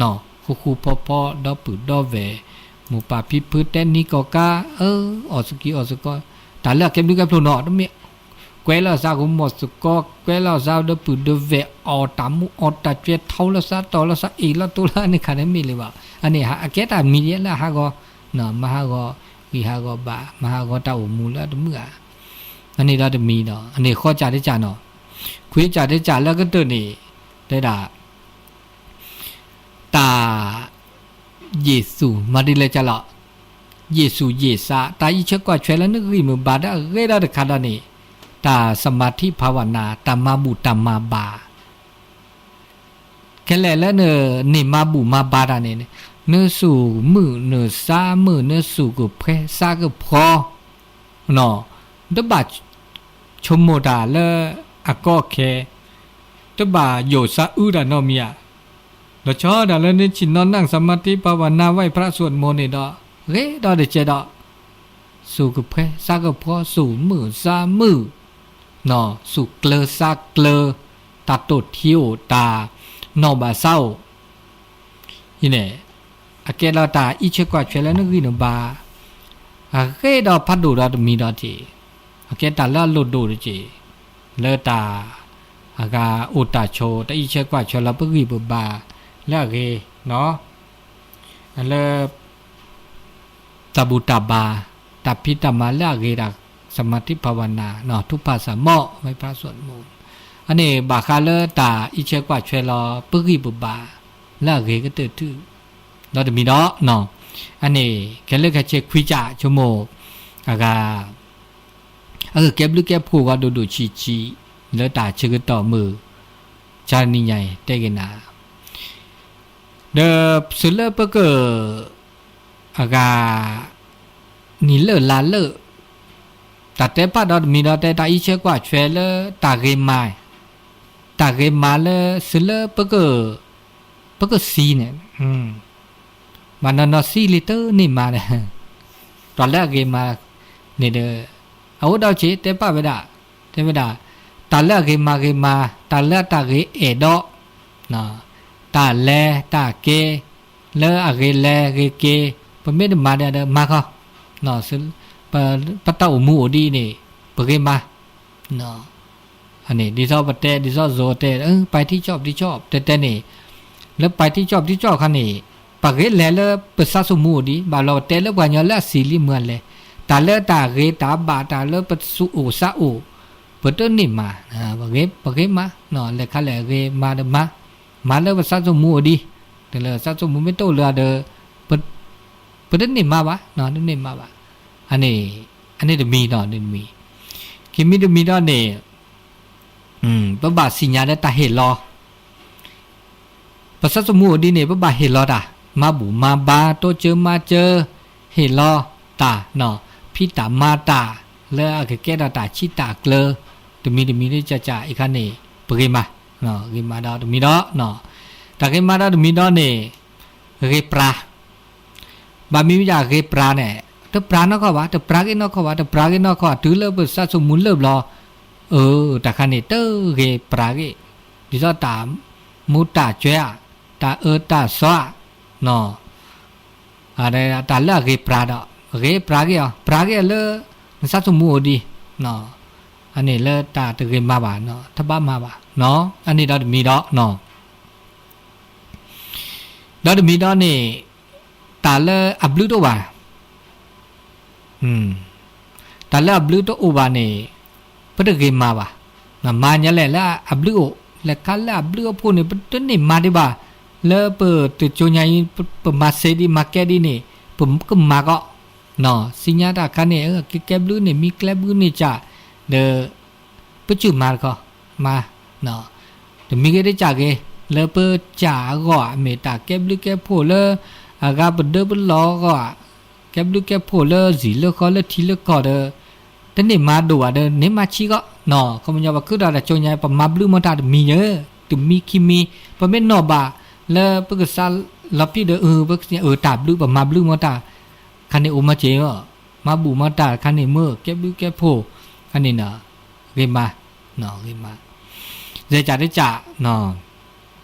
နီၤ ဃူဃူဖိးဖိး ဒီပုၢ်ဒီဝဲၢ်, မိၢ်ပၢ်ဖံဖု တဲနံၣ်ကီၢ်ကါ, အၢ အီၣ်စကံးအီၣ်စကီး, တၢ်လၢအကဲဘျုးကဲဖျိနီၤ တမ့ၢ် ကွဲလီၤသးကမီၤစကီး ကွဲလီၤသးဒီပုၢ်ဒီဝဲၢ် အီၣ်တၢ်မူအီၣ်တၢ်ကဲ ထီလီၤသးတီၢ်လီၤသး အ့ၣ်လီၤတိလီၤ အန့ၣ်ခါန့ၣ်မ့ၢ်လၢၤဘၣ်, အန့ၣ်အကဲတၢ်မံၤဒ်လၢအဟးဂီၤ, မၤဟးဂီၤ ဂံၢ်ဟးဂီၤဘါ မၤဟးဂီၤတၢ်အိၣ်မူလၢအတမုာ်ဧါ, အန့ၣ်ဒီးတမံၤဒီး အန့ၣ်ဃီစၢ်တစၢ်နီၤ, ခွံစၢ်တစၢ်လၢကတၢၢ်န့ၣ်, တဲဒၣ် တၢ် ယ့ၣ်ၡူးမၤဒ်လဲၣ်ကလီၤ, ယ့ၣ်ၡူးယ့ၣ်ဆါ တၢ်အံးဆၢကွၢ်ဆၢလၢနဂံၢ်မုၢ်ဘါဒီးအဂ့ၤဒီးတခါဒီးန့ၣ်, တၢ်စမၤထံဖးဝနၤ တၢ်မၤဘူၣ်တၢ်မၤဘါ ခဲလၢာ်လၢနန့ၢ်မၤဘူၣ်မၤဘါတၢ်န့ၣ်, နသူၣ်မုာ်နသးမုာ် နသူၣ်ကဖှဲသးကဖှီ, တဘၣ်ဆိကမိၣ်တၢ်လၢအကီအခဲ, တဘၣ်ယိၣ်သးအုးတၢ်နီတမံၤဧါ, ဒီးဆီဒၣ်လၢနဆ့ၣ်နီၤနၢ် စမၤထံဖးဝနၤ ဝဲဖရၣ်စူးမူးန့ၣ်ဒီး, ဂ့ၤဒီးတကဲဒီး သူၣ်ကဖှဲသးကဖှီ သူၣ်မုာ်သးမုာ်, သူၣ်ကျၢၤသးကျၢၤ, တၢ်တိၢ်ထံအိၣ် တၢ်နီၣ်ဘၣ်သးအိၣ်, အံၤန့ၣ်, အကဲဒီးတၢ်အံးဆၢကွၢ်ဆၢလၢနဂံၢ်နဘါ, အဂ့ၤဒီးဖးဒိၣ်ဒီးတမံၤဒီးတက့ၢ်, အကဲတၢ်လၢအလိၣ်ဒိၣ်တက့ၢ်, လၢတၢ် အဂၤအိၣ်တၢ်ဆိး တၢ်အံးဆၢကွၢ်ဆၢလၢပဂံၢ်ပဘါလၢအဂ့ၤ, လၢ တၢ်ဘူၣ်တၢ်ဘါ, တၢ်ဖံးတၢ်မၤလၢအဂ့ၤဒၣ် စမၤထံဖးဝနၤ ထူဖၣ်စၢ်မီၣ် ဝဲဖရၣ်စူးမူး, အန့ၣ်ဘၣ်ဃးလၢတၢ်အံးဆၢကွၢ်ဆၢလီၤ ပဂံၢ်ပဘါ လၢအဂ့ၤကတၢၢ်ထူၣ်, ဒီးတမံၤဒီး, အန့ၣ် ခဲလၢာ်ခဲဆ့ခွံကၢ်ဆိကမိၣ်, အဂၤ အကကဲဘျုးကဲဖှိၣ်ဂီၤဒိၣ်ဒိၣ်ဆံးဆံး လၢတၢ်ဆၢကတီၢ်မုၢ် ဆါနံၤညါအံၤ တဲက့ၤနၤ, ဒီးစၢၤလၢပက အဂၤ နံၤလၢာ်လါလၢာ်, တၢ်တဲပာ်ဒီးတမံၤဒီးတဲ တၢ်အံးဆၢကွၢ်ဆၢလၢတၢ်ဂ့ၤမၤ, တၢ်ဂ့ၤမၤလၢစၢၤလၢပက ပကသံန့ၣ်, မၤနီၢ်နီၢ်သံလံတန့ၢ်မၤဒီး, တၢ်လၢအဂ့ၤမၤန့ၣ်ဒီး, အအိၣ်ဒီးဆံးတဲပာ်ဝဲဒၣ်, တဲဝဲဒၣ်, တၢ်လၢအဂ့ၤမၤဂ့ၤမၤ, တၢ်လၢအတၢ်ဂ့ၤအဲၣ်ဒီး, တၢ်လဲၤတၢ်က့ၤ, လၢအဂ့ၤလဲၤဂ့ၤက့ၤ, ပမ့ၢ်တမၤဒီးမၤခီ, ပတၢ်အိၣ်မူအိၣ်ဒ်အံၤန့ၣ်, ပဂ့ၤမၤ န့ၣ် ဒ်သိးပတဲ ဒ်သိးယိၤတဲ ပၢ်ထံကၠီၣ်ပထံကၠီၣ် တဲတဲန့ၣ်, လၢပၢ်ထံကၠီၣ်ပထံကၠီၣ်အခါန့ၣ်, ပဂ့ၤလဲၤလၢပသးသမူအိၣ်ဒံး ဘၣ်လီၤပတဲလၢပှၤကညီလၢအသံလံမုၢ်အလဲၤ, တၢ်လၢတၢ်ဂ့ၤတၢ်ဘၣ်တၢ်လၢပသူၣ်အိၣ်သးအိၣ်, ပတန့ၢ်မၤ, ပဂ့ၤမၤ, လဲၤခါလဲၣ်ဂ့ၤမၤဒီးမၤ, မၤလၢပသးသမူအိၣ်ဒံး, တလၢသးသမူမ့ၢ်တအိၣ်လၢၤဒီး ပတန့ၢ်မၤဘၣ်, တန့ၢ်မၤဘၣ်, အန့ၣ်တမံၤဒီးတမံၤ, ခံမံၤတမံၤဒီးန့ၣ်, ပဘၣ်သ့ၣ်ညါလၢတၢ်ဟ့ၣ်လီၤ, ပသးသမူအိၣ်ဒံးန့ၣ် ပဘၣ်ဟ့ၣ်လီၤတၢ်, မၤဘူၣ်မၤဘါ တိစၢၤမၤစၢၤ, ဟ့ၣ်လီၤတၢ်, ဖံးတၢ်မၤတၢ်, လၢအကကဲထီၣ်တၢ်ဆံးတၢ်ကျၢၤ, တမံၤတမံၤဒ်ကၢ်ကၢ်အံၤခါန့ၣ်, ပဂ့ၤမၤ, ဂ့ၤမၤဒီးတမံၤဒီး, တၢ်ဂ့ၤမၤဒီးတမံၤဒီးန့ၣ်, ဂ့ၤပြၤ ဘၣ်မနုၤအဂ့ၤပြၤန့ၣ်, တပြၤနီၢ်ကီၢ်ဘၣ်, တပြၤဂ့ၤနီၢ်ကီၢ်ဘၣ်, တပြၤဂ့ၤနီၢ်ကီၢ် တုၤလၢပသးသမူလၢာ်ဘျီ, အၢ တၢ်ခါန့ၣ် တဂ့ၤပြၤဂ့ၤ, ဒ်သိးတၢ်မူတၢ်ကွဲးဧါ, တၢ်အၢတၢ်သီဧါ, တၢ်လၢအဂ့ၤပြၤဒီး, ဂ့ၤပြၤဂ့ၤအီၤ, ပြၤဂ့ၤအီၤလၢ နသးသမူအိၣ်ဒံး, အန့ၣ်လၢတၢ်တဂ့ၤမၤဘၣ်, တဘၣ်မၤဘၣ်, အန့ၣ်ဒီးတမံၤဒီး ဒီးတမံၤဒီးန့ၣ်, တၢ်လၢအဘျုးတအိၣ်ဘၣ်, တၢ်လၢအဘျုးတအိၣ်ဘၣ်န့ၣ်, ပတဂ့ၤမၤဘၣ်, မၤညါလဲၣ်လၢအဘျုးအိၣ်, လဲၤခါလၢအဘျုးအဖှိၣ်န့ၣ် ပတန့ၢ်မၤဒံးဘၣ်, လၢပတကၠိညါအံၤ ပမၤစ့ဒံးမၤကဲဒံးန့ၣ်, ပကမၤကီး, သ့ၣ်ညါတၢ်ခါန့ၣ် ကကဲဘျုးန့ၣ် မံကျဲဘျုးန့ၣ်ကၢ်, ဒီး ပစုၢ်မၤတခီ မၤ တမံၤဂ့ၤတကးဂ့ၤ လၢပကးအဂီၢ် မ့ၢ်တၢ်ကဲဘျုးကဲဖှိၣ်လၢ အဂၤပဒၢပလီၢ်အဂီၢ် ကဲဘျုးကဲဖှိၣ်လၢစံာ်လၢဃီလၢထံလၢကီၢ်ဒီး တန့ၢ်မၤဒိၣ်ဘၣ်ဒီး န့ၢ်မၤဆံးဃီ ခီပညီပဃုထီၣ်တၢ်ကၠိညါ ပမၤဘျုးမီၤတၢ်တမံၤညါ တမံၤခံမံၤ ပမ့ၢ်နီၣ်ဘၣ်လၢပကစၢ်လီၤပံၢ်ဒီး အၢ ပကစၢ်အၢတၢ်ဘျုး ပမၤဘျုးမီၤတၢ် ခါန့ၣ်အိၣ်မၤစၢၤ မၤဘူၣ်မီၤတၢ်ခါန့ၣ်မ့ၢ် ကဲဘျုးကဲဖှိၣ် အန့ၣ် ဂ့ၤမး ဂ့ၤမး ယဲကၢ်တကၢ်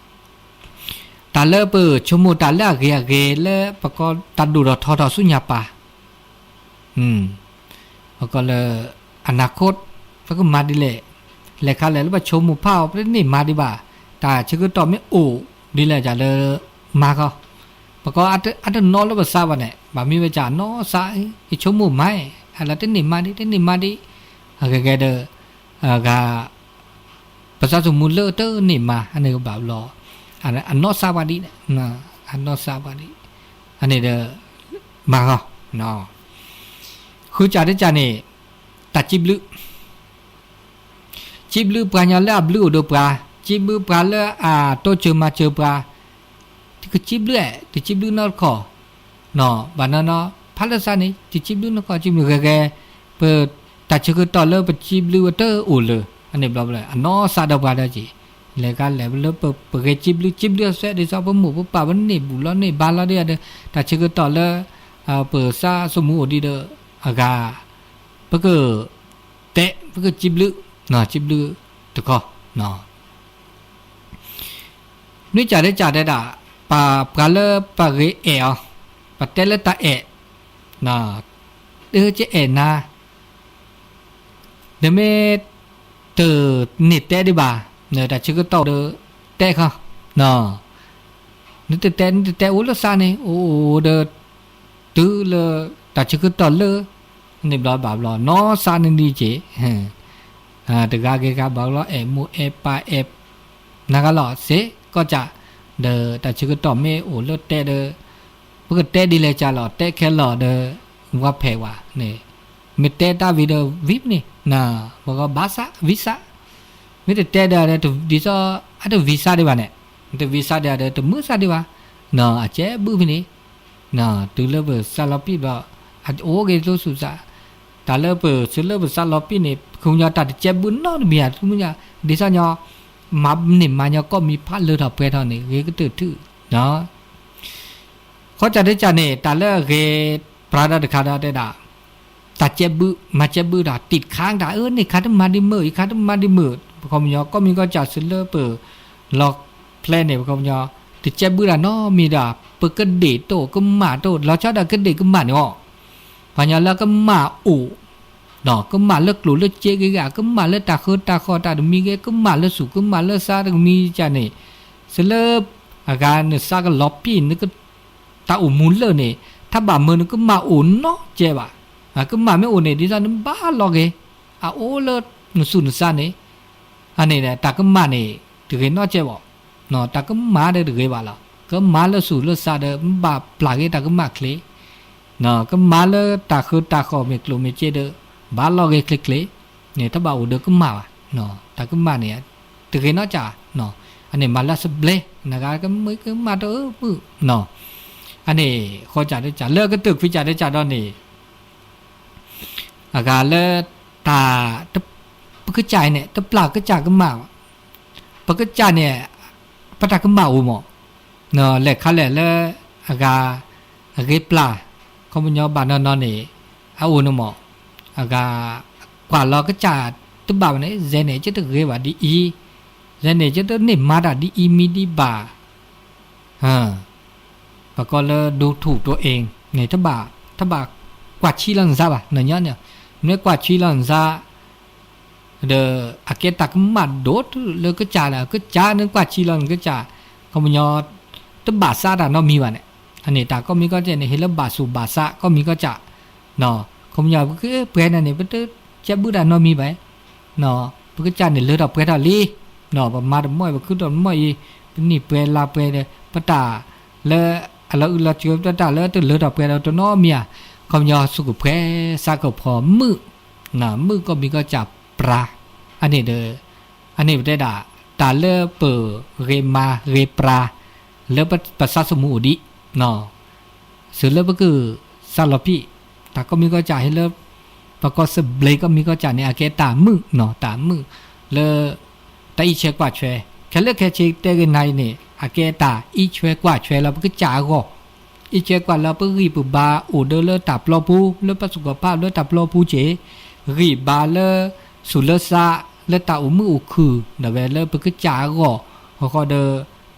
တၢ်လၢပဆိကမိၣ်တၢ်လၢအဂ့ၤအဂ့ၤလၢပကီတၢ်ဒိၣ်ထီၣ်ထီထီၣ်ဆူညါပၤ ပကီလၢ အနၢ်ခိၣ် ပကမၤဒ်လဲၣ် လဲၤခါလဲၣ်လၢပဆိကမိၣ်ဖးအီၤ ပတန့ၢ်မၤဒံးဘၣ် တၢ်ဆၢကတီၢ်မ့ၢ်အိၣ်ဒ်လဲၣ် တၢ်လၢမၤဃီ ပကအတနီၣ်လၢပသးဘၣ်န့ၣ် ဘၣ်မ့ၢ်ဝဲကၢ်နီၣ်သး ယဆိကမိၣ်မၤ အလၢတန့ၢ်မၤဒံး တန့ၢ်မၤဒံး အဂ့ၤဂ့ၤဒီး ဂၤ ပသးသမူလၢတန့ၢ်မၤ အန့ၣ်ကဘၣ်ဘျီ အနီၣ်သးပှၤဒံး အနီၣ်သးပှၤဒံး အန့ၣ်ဒီး မၤဃီ ဃုကၢ်တကၢ်န့ၣ် တၢ်စံးဘျုး စံးဘျုးပှၤညီလၢအဘျုးအိၣ်ဒီးပှၤ စံးဘျုးပှၤလၢအတိစၢၤမၤစၢၤပှၤ တကစံးဘျုး တစံးဘျုးနီတခီၣ် ဘၣ်နီၢ်နီၢ် ဖးလၢသးန့ၣ် တစံးဘျုးနီတခီၣ် စံးဘျုးဂ့ၤဂ့ၤ ပ တၢ်ဆၢကတီၢ်လၢပစံးဘျုးအတအိၣ်လၢ အန့ၣ်ဘျီဘျီ အနီၣ်သးဒီးပှၤဒီးက့ၤ လဲၤကါလဲၣ်လၢပဂဲၤစံးဘျုး စံးဘျုးအသွဲဒ်သိး ပမိၢ်ပပၢ်ပန့ၢ်ဘူၣ်လီၤန့ၢ်ဘါလီၤဒ်ဒီး တၢ်ဆၢကတီၢ်လၢ ပသးသမူအိၣ်ဒံးဒီး အဂၤ ပက တဲ ပကစံးဘျုး စံးဘျုးတခီ နွံကၢ်တကၢ်တဲဒၣ် ပှၤလၢပဂ့ၤအဲၣ်အီၤ ပတဲလၢတၢ်အဲၣ် တကအဲၣ်နၤ နမ့ၢ် တန့ၢ်တဲဒံးဘၣ် နတၢ်ဆၢကတီၢ်ဒီး တဲခီ နတတဲ နတတဲအိၣ်လၢသးန့ၣ် အိၣ်အိၣ်ဒီး တုၤလၢ တၢ်ဆၢကတီၢ်လၢ န့ၣ်ဘျီဘၣ်ဘျီ နီၢ်သးန့ၣ်ဒံးက့ၤ တဂၤဂ့ၤဂၤဘၣ်ဘျီ အဲၣ်မိၢ်အဲၣ်ပၢ်အဲၣ် နဂၤလီၤ စ့ၢ်ကီးကၢ် ဒီးတၢ်ဆၢကတီၢ်မ့ၢ်အိၣ်လၢတဲဒီး ပကတဲဒ်လဲၣ်ကၢ်လီၤ တဲခဲလီၤဒီး ဝါဖဲးဝဲန့ၣ် မ့ၢ်တဲတၢ်ဝံၤဒီး ဝံၤန့ၣ် ပကဘၣ်သး ဝံသး မ့ၢ်တတဲဒီး ဒ်သိး အတဝံသးဒံးဘၣ်န့ၣ် တဝံသးဒံးဒီး တမုာ်သးဒံးဘၣ် အကဲဘုဖဲန့ၣ် တုၤလၢပသးလီၤပံာ်ဘျီ အအိၣ်ဂ့ၤကျိဆူၣ်သး တၢ်လၢပသုးလၢပသးလီၤပံာ်န့ၣ် ပခီပညီတၢ်တကဲဘုနီတမံၤဧါ တမုာ်ညါ ဒ်သိးညီ မၤန့ၢ်မၤညီကီၢ်မံၤဖးလၢထီၣ်ပှဲၤထီၣ်န့ၣ် ဂ့ၤကတၢၢ်ထု ဃီကၢ်တကၢ်န့ၣ် တၢ်လၢအဂ့ၤ ပြၤဒီးတခါဒီးတဲဒၣ် တၢ်ကဲဘု မၤကဲဘုတၢ် တံၢ်တခါတၢ် အၢ န့ၣ်ခါတမၤဒံးမုာ် အံၤခါတမၤဒံးမုာ် ပခီပညီ ကီၢ်မံၤကီၢ်ကၢ်သုးလၢပ လီၤဖျဲန့ၣ် ပခီပညီ တကဲဘုတၢ်နီတမံၤဒီး ပကဒ့ၣ်တအိၣ် ကမၣ်တအိၣ် လီၤဆီဒၣ်ကဒ့ၣ်ကမၣ်န့ၣ်အီၤ ပှၤညီလၢကမၣ်အိၣ် ကမၣ်လၢကျိၣ်လၢစ့ဂ့ၤဂ့ၤ ကမၣ်လၢတၢ်ဃၢတၢ်ဃီၣ်တၢ်တမံၤဂ့ၤ ကမၣ်လၢသူၣ် ကမၣ်လၢသးတမံၤကၢ်န့ၣ် သုးလၢ အဂၤနသးကလီၤပံာ် နက တၢ်အိၣ်မူလၢာ်န့ၣ် ထးဘၣ်မၢနကမၣ်အိၣ်နီတကဲဘၣ်. ကမၣ်မ့ၢ်အိၣ်န့ၣ် ဒ်သိးနဘၣ်လီၤက့ၤ အအိၣ်လၢနသူၣ်နသးန့ၣ် အန့ၣ် တၢ်ကမၣ်န့ၣ် တဂ့ၤနီတကဲဘၣ်. တၢ်ကမၣ်ဒီးတဂ့ၤဘၣ်လီၤ. ကမၣ်လၢသူၣ်လၢသးဒီး ဘၣ်ပျၢ်က့ၤတၢ်ကမၣ်ချ့ ကမၣ်လၢတၢ်ဃၢတၢ်ဃီၣ်မ့ၢ်ကျိၣ်မ့ၢ်စ့ဒီး ဘၣ်လီၤက့ၤချ့ချ့န့ၣ် တဘၣ်အိၣ်ဒီးကမၣ်ဘၣ်. တၢ်ကမၣ်န့ၣ် တဂ့ၤနီတကဲ အန့ၣ်မၤလၢသဘျ့ နဂၤကမၢကမၣ်တအိၣ်မုာ် အန့ၣ် ဃီကၢ်တကၢ် လၢကတၢၢ်ခွံကၢ်တကၢ်ဒီးန့ၣ် အဂၤလၢ တၢ် ပကစၢ်အံၤန့ၣ် တပျၢ်ကစၢ်ကမၣ်ဘၣ်. ပကစၢ်န့ၣ် ပတၢ်ကမၣ်အိၣ်မး လဲၤခါလဲၣ်လၢ အဂၤ အဂ့ၤပျၢ် ခီပညီဘၣ်နီၢ်နီၢ်န့ၣ် အအိၣ်န့ၣ်မး အဂၤ ကွၢ်လီၤကစၢ်တဘၣ်ဘၣ်န့ၣ် ယဲန့ၣ် ကတဂ့ၤဘၣ်ဒ်အံၤ ယဲန့ၣ် ကတန့ၢ်မၤတၢ်ဒ်အံၤမံၤဒံးဘၣ် ပကိးလၢ ดูถูกตัวเอง န့ၣ် တဘၣ် တဘၣ်ကွၢ်ဆံးလီၤနသးဘၣ် နညီန့ၣ် မ့ၢ်ကွၢ်ဆံးလီၤနသး ဒီးအကဲတၢ်ကမၣ်ဒိၣ်တုၤလၢကစၢ်လၢ ကစၢ်န့ၣ်ကွၢ်ဆံးလီၤနကစၢ် ခီပညီ တဘၣ်သးတၢ်နီတမံၤဘၣ်န့ၣ် အန့ၣ်တၢ်ကီၢ်မံၤကီၢ်စဲၣ်န့ၣ် ဟ့ၣ်လၢဘၣ်သူၣ်ဘၣ်သး ကီၢ်မံၤကီၢ်စဲၣ် ခီပညီ ပကပှဲၤန့ၣ်န့ၣ် ပတကဲဘုတၢ်နီတမံၤဘၣ် ပကစၢ်န့ၣ်လၢထီၣ်ပှဲၤထီၣ်လံ ပမၤတမီၢ်အံၤ ပခုထီၣ်တမီၢ်အံၤ ပနံၣ်ပှဲၤလါပှဲၤဒီး ပတၢ်လၢအလီၤအုးလီၤစှၤ ပတၢ်လၢတလၢထီၣ်ပှဲၤဒီးတနီတမံၤဧါ ခီပညီသူၣ်ကဖှဲသးကဖီမုာ် မုာ်ကီၢ်မံၤကီၢ်စဲၣ်ပြၤ အန့ၣ်ဒီး အန့ၣ်ပတဲဒၣ် တၢ်လၢပဂ့ၤမၤဂ့ၤပြၤ လၢပစးစမူအိၣ်ဒံး, စၢၤလၢပကစးလီၤပံာ်, တၢ်ကီမံၤကီၢ်စဲၣ်ဟဲလၢ ပကီၢ်စၢဘျ့ကီမံၤကီၢ်စဲၣ်န့ၣ် အကဲတၢ်မုာ်နီၤ, တၢ်မုာ်လၢ တၢ်အံးဆွဲကွၢ်ဆွဲ, ခဲလၢာ်ခဲဆ့တဲဂ့ၤနၤအံၤန့ၣ် အကဲတၢ်အံးဆွဲကွၢ်ဆွဲလၢပကစၢ်အဂီၢ်, အံးဆွဲကွၢ်လၢပဂံၢ်ပဘါအိၣ်ဒီးလၢတၢ်ပျီပူၤ လၢပစုကဖၣ်လၢတၢ်ပျီပူၤက့ၢ်, ဂံၢ်ဘါလၢ ဆူးလၢစး လၢတၢ်အိၣ်မုာ်အိၣ်ခုၣ် ဒၣ်ဝဲလၢပကစၢ်အဂီၢ်, ဃီဃီဒီး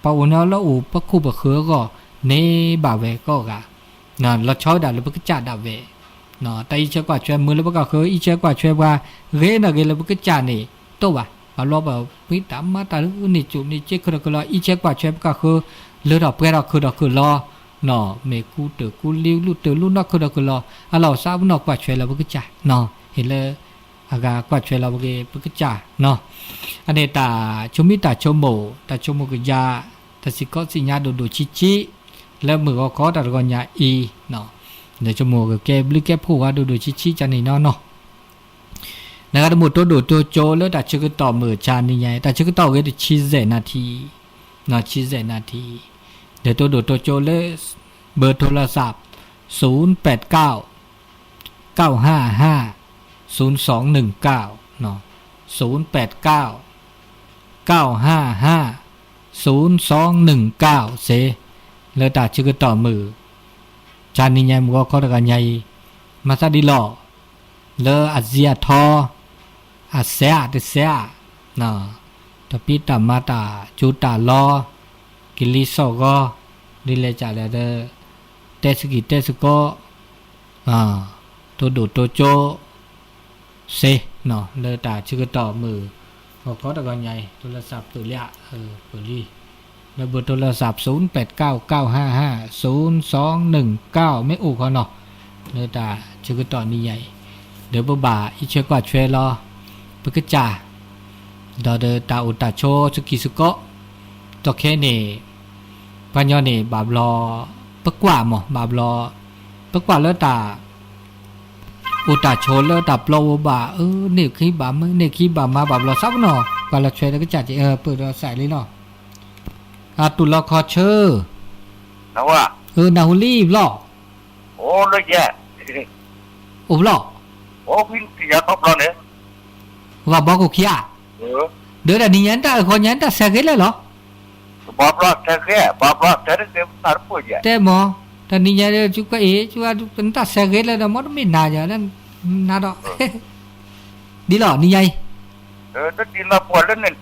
ပှၤအိၣ်န့ၣ်လၢအိၣ်ပခိၣ်ပဃၢၤအဂီၢ်န့ၣ်ဘၣ်ဝဲကီၢ်ဂၤ လီၤဆီဝဲဒၣ်လၢပကစၢ်ဒၣ်ဝဲ, တၢ်အံးဆွဲကွၢ်ဆွဲမုာ်လၢပကီၢ်ဃၢၤ အံးဆွဲကွၢ်ဆွဲပှၤ ဂ့ၤနီၣ်ဂ့ၤလၢပကစၢ်န့ၣ် တိၢ်ဘၣ်, ပှၤလီၤပှၤပှၤတၢ်မၤတၢ်န့ၣ်ကၠိၣ်န့ၣ်ကၠ့ ခုၣ်ဒီးခုၣ်လီၤ အံးဆွဲကွၢ်ဆွဲပကီၢ်ဃၢၤ လၢထီၣ်ပှဲၤထီၣ်ခုၣ်ဒီးခုၣ်လီၤ, မ့ၢ်ကူတၢၢ်ကူလံၤလူၢ်တၢၢ်လူၢ်နီၢ်ခုၣ်ဒီးခုၣ်လီၤ အလီၢ်အိၣ်စးပနီၣ်ကွၢ်ဆွဲလၢပကစၢ်နီၤ ဟ့ၣ်လၢ အဂၤကွၢ်ဆွဲလီၤပဂ့ၤပကစၢ်နီၤ, အန့ၣ်တၢ်ဆိမိၣ်တၢ်ဆိကမိၣ် တၢ်ဆိကမိၣ်ကယၤ တၢ်စံၣ်ကီးစံၣ်ညါဒိၣ်ဒိၣ်ဆံးဆံး လၢမုၢ်ဂီၤခီတၢ်တဂီၤညါအံၤ, ဒီးဆိကမိၣ်ကကဲဘျုးကဲဖှိၣ်ဝဲဒိၣ်ဒိၣ်ဆံးဆံးကန့ၣ်နီၤနီၤ, နဂၤတမုာ်တိဒိၣ်တိကၠိလၢတၢ်ဆၢကတီၢ်မုၢ်ဆါနံၤညါအံၤ တၢ်ဆၢကတီၢ်အိၣ်ဂ့ၤတဆံယဲၢ်နၣ်ထံ, ဆံယဲၢ်နၣ်ထံ, ဒီးတိဒိၣ်တိကၠိလၢ เบอร์โทรศัพท์ ศูนย์แปดเก้า เก้าห้าห้า ศูนย์สองหนึ่งเก้า ศูนย์แปดเก้า เก้าห้าห้า ศูนย์สองหนึ่งเก้า စ့ၢ်, လၢတၢ်ဆၢကတီၢ်မုၢ် ဆါနံၤညါမုၢ်ဂီၤခီတဂၤညါအံၤ, မၤသးဒ်လီၤ, လၢအစ့အထီ, အစဲးတစဲး, တၢ်ဖံးတၢ်မၤတၢ်ကၠိတၢ်လီ, ကလံၤစိးဂီၤ, ဒ်လဲၣ်ကလဲၣ်ဒီး, တဲစကံၢ်တဲစကီး, တိဒိၣ်တိကၠိ စ့ၢ်, လၢတၢ်ဆၢကတီၢ်မုၢ်ဂီၤခီတဂီၤညါအံၤ โทรศัพท์ ပၢၢ်လံ, ပၢၢ်လံ, လၢ เบอร์โทรศัพท์ ศูนย์แปดเก้า เก้าห้าห้า ศูนย์สองหนึ่งเก้า မ့ၢ်အိၣ်ဃီနီၤ, လၢတၢ်ဆၢကတီၢ်နံၤညါအံၤ, ဒီးပဘၣ်အံးဆွဲကွၢ်ဆွဲလီၤ, ပကစၢ်, ဒီးဒီးတၢ်အိၣ်တၢ်ဆိးစကံၢ်စကီး, ဒီးခဲန့ၣ်, ပှၤညီန့ၣ်ဘၣ်ဘျီ, ပကွၢ်မး ဘၣ်ဘျီ, ပကွၢ်လၢတၢ် အိၣ်တၢ်ဆိးလၢတၢ်ပျီပူၤဘၣ်, အၢ န့ၢ်ခံဘၣ်မၢ န့ၢ်ခံဘၣ်မၤဘၣ်ဘျီ သးပနီၣ် ကွၢ်လီၤဆွဲဒီးကစၢ်က့ၤ ပၢၢ်ဒီးစးလံလီၤ, အတူၢ်လီၤခီဆၢ, အၢ နၢ်ဟူလံဘျီ, အိၣ်ဘျီ, ဘၣ်ဘီခိၣ်ခံဧါ, ဒီးတၢ်နံၤညါတၢ်အၢၣ်ဃီညါတၢ်ဆဲးဂ့ၤလၢာ်လီၤ တဲမး, တၢ်နံၤညါ နတၢ်ဆဲးဂ့ၤလၢာ်ဒီး မ်တမ့ၢ်နၤယၤ, နၤဒီး, ဒ်လီၤ နံၤ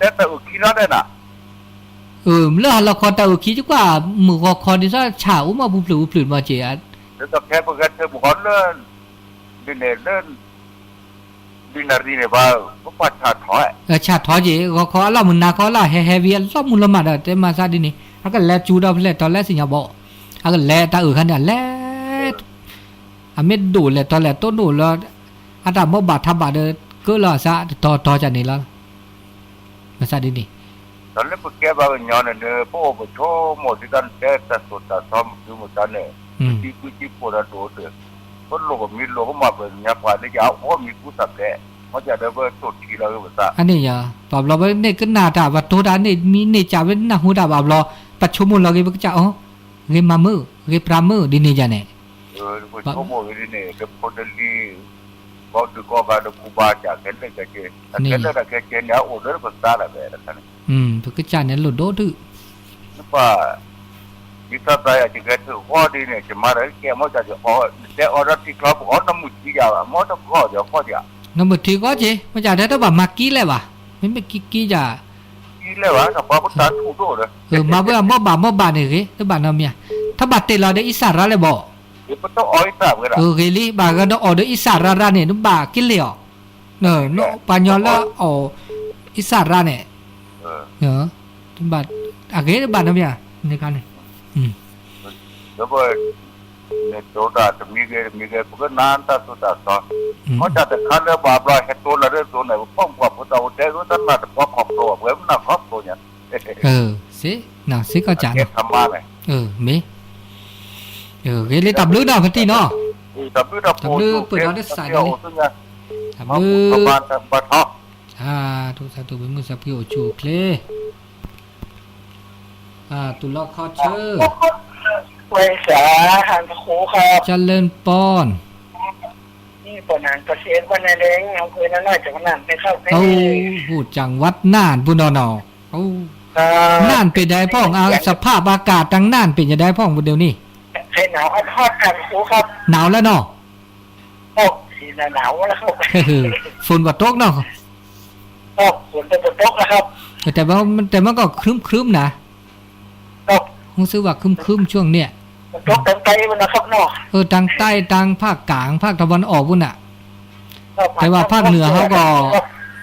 ညါအံၤ, လၢဟါလီၤခီတၢ်အုၣ်ခံကကွၢ် မုၢ်ဂီၤခီဒ်သိးဆၣ်အိၣ်မးပူၤဖျုးပူၤဖျုးမးက့ၤ, ဆၣ်ထီက့ၤ ဂီၤခီအလီၢ်မုၢ်နၤခီအလီၢ်ဟဲဟဲဝံၤအလီၢ်မုၢ်လီၤမးဒီး တဲမၤသးဒ်န့ၣ် အကလဲၤစူၤဒီးဖျဲၣ်တီၤလဲစ့ၣ်ညါဘီၣ်, အကလဲၤတၢ်အုၣ်ခါန့ၣ် အလဲၤ အမ့ၢ်ဒိၣ်လဲၤတီၤလဲၤတိၢ်ဒိၣ်လၢ အတၢ်မိၢ်ဘၣ်ထးဘၣ်ဒီး ကၢလီၤအသးတတီၤတီၤကန့ၣ်လီၤ, မၤသးဒ်န့ၣ်, ဒီးလၢပကဲဘၣ်ကညီန့ၣ် ပအိၣ်ပဆိကမိၣ်ဒ်သိးနတဲတၢ်သိၣ်တၢ်သီမုၢ်တုၤမုၢ်သီန့ၣ်, ပသံကွံသံဖှိၣ်ဒီးဒိၣ်တၢၢ်, ပလိၣ်ပမံၤလိၣ်ပမၤပှဲၤညါပှၤလၢယအအိၣ်မံၤကူသးဖျဲး, မ့ၢ်ကဒီးပတိၢ်ထံလီၤဂ့ၤပသး, အန့ၣ်ယၤ, ဘၣ်ဘျီပန့ၢ်ကနၣ်တၢ် ပတိၤတၢ်န့ၣ်မံၤန့ၢ်ကးပနၢ်ဟူတၢ်ဘၣ်ဘျီ, ပဆိကမိၣ်လီၤဂ့ၤပကစၢ်အီၤ, ဂ့ၤမၤမုာ် ဂ့ၤပြးမုာ်ဒ်န့ၣ်ယၤန့ၣ်, ပဆိကမိၣ်ဂ့ၤဒ်န့ၣ် လၢဖိတလံၤ ကီဒုးကီဂၤဒီးကူဘါစၢ်ခဲလၢာ်ခဲဆ့, ခဲလၢာ်ခဲဆ့န့ၣ် အအိၣ်ဒီးပသးလၢၤဘၣ်တခါန့ၣ်, ပကစၢ်န့ၣ်လိၣ်ဒိၣ်ဒုး, နပၢ်, ဒ်သိးသးယၤ ယကဟဲထုးဃီဒ်န့ၣ် ယမၤဒီးကဲမ့ၢ်စၢ်ယအီၤ နတဲအီၤဒီးထံချီပအီၤနီၢ်မုၢ်ထံယၤဘၣ် မ့ၢ်တကီၢ်ယၤဃီယၤ, နီၢ်မုၢ်ထံဃီက့ၤ မ့ၢ်စၢ်တဲတဘၣ်မၤကံလဲၣ်ဘၣ်, မ့မ့ၢ်ကံကံယၤ ကံလဲၣ်ဘၣ် တပှၤပတၢ်ထူၣ်ဒိၣ်ဒီး, မၤဘၣ်မ့ၢ်ဘၣ်မ့ၢ်ဘၣ်န့ၣ်ဂ့ၤ တဘၣ်နီတမံၤ, တဘၣ်တဲလီၤဒီးအံၣ်စရါလဲၣ်ဘၣ်, ဂ့ၤလံ ဘၣ်ဂၤဒီးအီၤဒီးအံၣ်စရါရါန့ၣ် နဘၣ်က့ၤလဲၤအီၤ, ပှၤညီလၢအီၤအံၣ်စရါန့ၣ်, အဂ့ၤတဘၣ်နီတမံၤ, န့ၣ် နတိၤတၢ်တမံၤဂ့ၤတမံၤဂ့ၤ ပကနၢ်တၢ်သိၣ်တၢ်သီ, မ့ၢ်တၢ်တခါလၢဘၣ်ဘျီဟဲတိၤလီၤဒ်သိးန့ၣ် ပဖီၣ်ပှၤဖိသၣ်အိၣ်တဲဂ့ၤတၢ်နၢ်တပှၤခီဖျိ ပှၤမနၢ်ခီဖျိညါ, စ့ၢ်ကီးကးနီၤ, မ့ၢ်, ဂ့ၤလံတၢ်ဘျုးနီၤဖတံၢ်နီၤ, တၢ်ဘျုးပှဲၤဒီးတစးဒီးလံ, တၢ်ဘျုး, ဘၣ်ထီၣ် အါ, ထူၣ်စးထူၣ် ပမုၢ်စးဖှံအိၣ်ဆူၣ်အိၣ်ချ့, အါ, တူၢ်လီၤခီဆၢ, ဝဲစး, ဟန်တဃူခီ, ကၠလၢၣ်ပီၣ်, ပနၢ်ပသ့ပနၢ်ဒဲး ငါဖုနၢ်နၢ်ကနၣ်န့ၣ်ခီ, အိၣ်, အိၣ် จังหวัดน่าน ပူၤနီၤနီၤ, အိၣ်, น่านเป็นไงพ่อง อ่ะ สภาพอากาศทางน่านเป็นยังไงพ่อง เดี๋ยวนี้ หนาวแล้วเนาะ ฝนบ่ตกเนาะ แต่ว่าแต่มันก็ครึ้มๆนะ รู้สึกว่าครึ้มๆช่วงเนี้ย ทางใต้ ทางภาคกลาง ภาคตะวันออกปู้นน่ะ แต่ว่าภาคเหนือเขาก็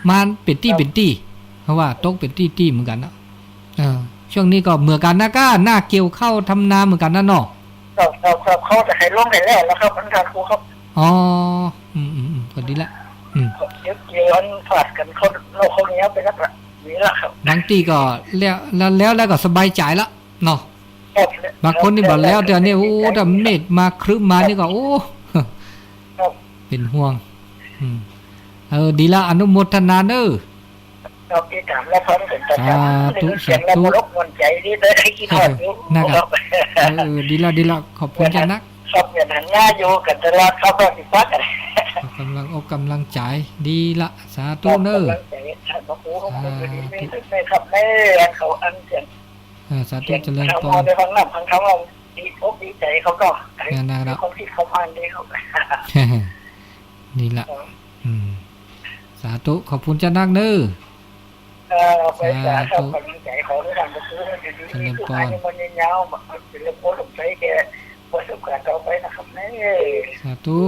มาเป็นตี้เป็นตี้ เพราะว่าตกเป็นตี้ๆเหมือนกันนะ เออ ช่วงนี้ก็เหมือนกันนะ ก็หน้าเกี่ยวข้าวทำนาเหมือนกันนะเนาะ ครับ ครับ ครับ เขาจะให้ลงให้แล้วนะครับ ท่านครูครับ อ๋อ อืม อืม อืม ก็ดีละ อืม เกี่ยว เกี่ยวอันฝาดกัน เขา เราเขาเนี้ยไปแล้วละ นี่ละครับ บางทีก็แล้ว แล้ว แล้ว แล้วก็สบายใจละเนาะ ครับ บางคนนี่บอกแล้ว แต่เนี่ย โอ้ ถ้าเมฆมาครึ้มมานี่ก็ โอ้ ครับ เป็นห่วง อืม เออ ดีละ อนุโมทนาเนอะ ครับ ที่ถามแล้วพร้อมกันประจำ สาธุ เสียงเรา สาธุ รบกวนใจนี่ได้คิดฮอดอยู่ นะครับ ครับ เออ ดีละ ดีละ ขอบคุณจ้านัก ครับ อย่างนั้นหน้าอยู่กันตลอดครับ ก็ติดพักกัน กำลังอกกำลังใจ ดีละ สาธุเนอะ ครับ กำลังใจ ครับ ขอบคุณ สาธุ ครับ แม่ อันเขา อันเสียง เออ สาธุ เสียง เจริญพร เขามาได้ฟังน้ำฟังคำ เราดีอกดีใจเขาก็ นั่นน่ะ มีความคิดเขาผ่านดีเขา นี่ละ ครับ อืม สาธุ ขอบคุณจ้านักเนอะ เอ่อ สาธุ กำลังใจขอให้ทางประตูมันจะดี เจริญพร มันยาวๆ มันเป็นเรื่องโพสต์ลงไปแกประสบการณ์ต่อไปนะครับ แม่ สาธุ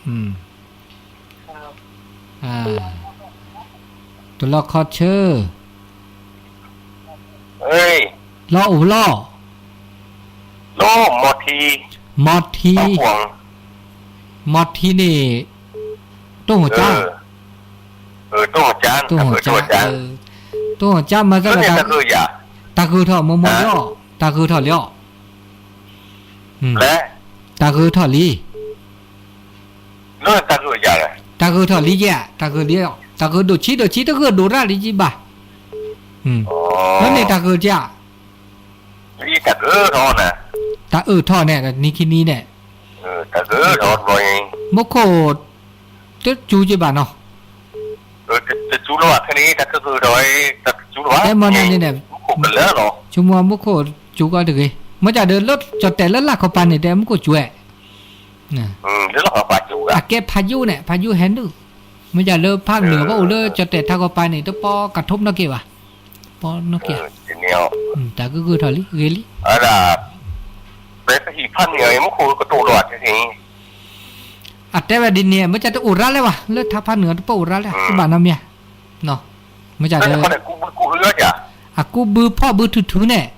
อืม ครับ อ่า တူၢ်လီၤခီဆၢ เอ้ย လီၤအိၣ်လီၤ โล มอที มอที ต้องห่วง มอทีนี่ โต้งหัวจ้าง เออ เออ โต้งหัวจ้าง โต้งหัวจ้าง เออ โต้งหัวจ้าง โต้งหัวจ้าง มาซะ แล้วเนี่ย ตะเกิดอย่า ตะเกิดเถาะ มอมอ ฮะ ยอ ตะเกิดเถาะเลยอ่ะ อืม และ ตะเกิดเถาะลี လၢတၢ်ဂုၤယၤလဲၣ် တၢ်ဂုၤထီၣ်လံယဲၢ် တၢ်ဂုၤလံ တၢ်ဂုၤဒိၣ်ဆံးဒိၣ်ဆံး တဂုၤဒိၣ်ရၣ်လံယံဘၣ် လၢန့ၣ်တၢ်ဂုၤကၢ် လံတၢ်ဂုၤထီၣ်န့ၣ် တၢ်အုၣ်ထီၣ်န့ၣ် နံၤခံနံၤန့ၣ် တၢ်ဂုၤထီၣ်ဘျီအံၤ မူခိၣ် တစူၤက့ဘၣ်နီၤ တစူၤလီၤဘၣ်ခဲန့ၣ် တၢ်ဂုၤထီၣ် တစူၤလီၤဘၣ် တဲမီၤန့ၣ်န့ၣ် မူခိၣ်ကလၢာ်လီၤ ဆိကမိၣ်မူခိၣ်စူၤကီးတဂ့ၤ မ့ၢ်ဒၣ်ဒီးလၢကၠီၣ်တဲာ်လၢလၢ်ခီပၤန့ၣ် တဲမူခိၣ်စူၤ လၢလၢ်ခီပၤစူၤ အကဲဖးယိၣ်န့ၣ် ဖးယိၣ်ဟဲနုာ် မ့ၢ်ဒၣ်လၢဖးနုာ် ပအိၣ်လၢကၠီၣ်တဲာ်ထးခီပၤန့ၣ် တပီကထိးနီၣ်က့ဘၣ် ပီနီၣ်က့ တၢ်ဂုၤဂုၤထီၣ်လံ ဂ့ၤလံ အဒၣ် ပဟံၣ်ဖးနုာ်အံၤ မူခိၣ်ကတိၤလီၤတဂ့ၤ အတဲဝဲဒ်န့ၣ် မ့ၢ်ကၢ်တအိၣ်ရၣ်လၢၤဘၣ် လၢထးဖးနုာ်တပီအိၣ်ရၣ်လၢၤ တဘၣ်နီတမံၤ မ့ၢ်ဒၣ် အကူဘုဖီၣ်ဘုထုးထုးန့ၣ်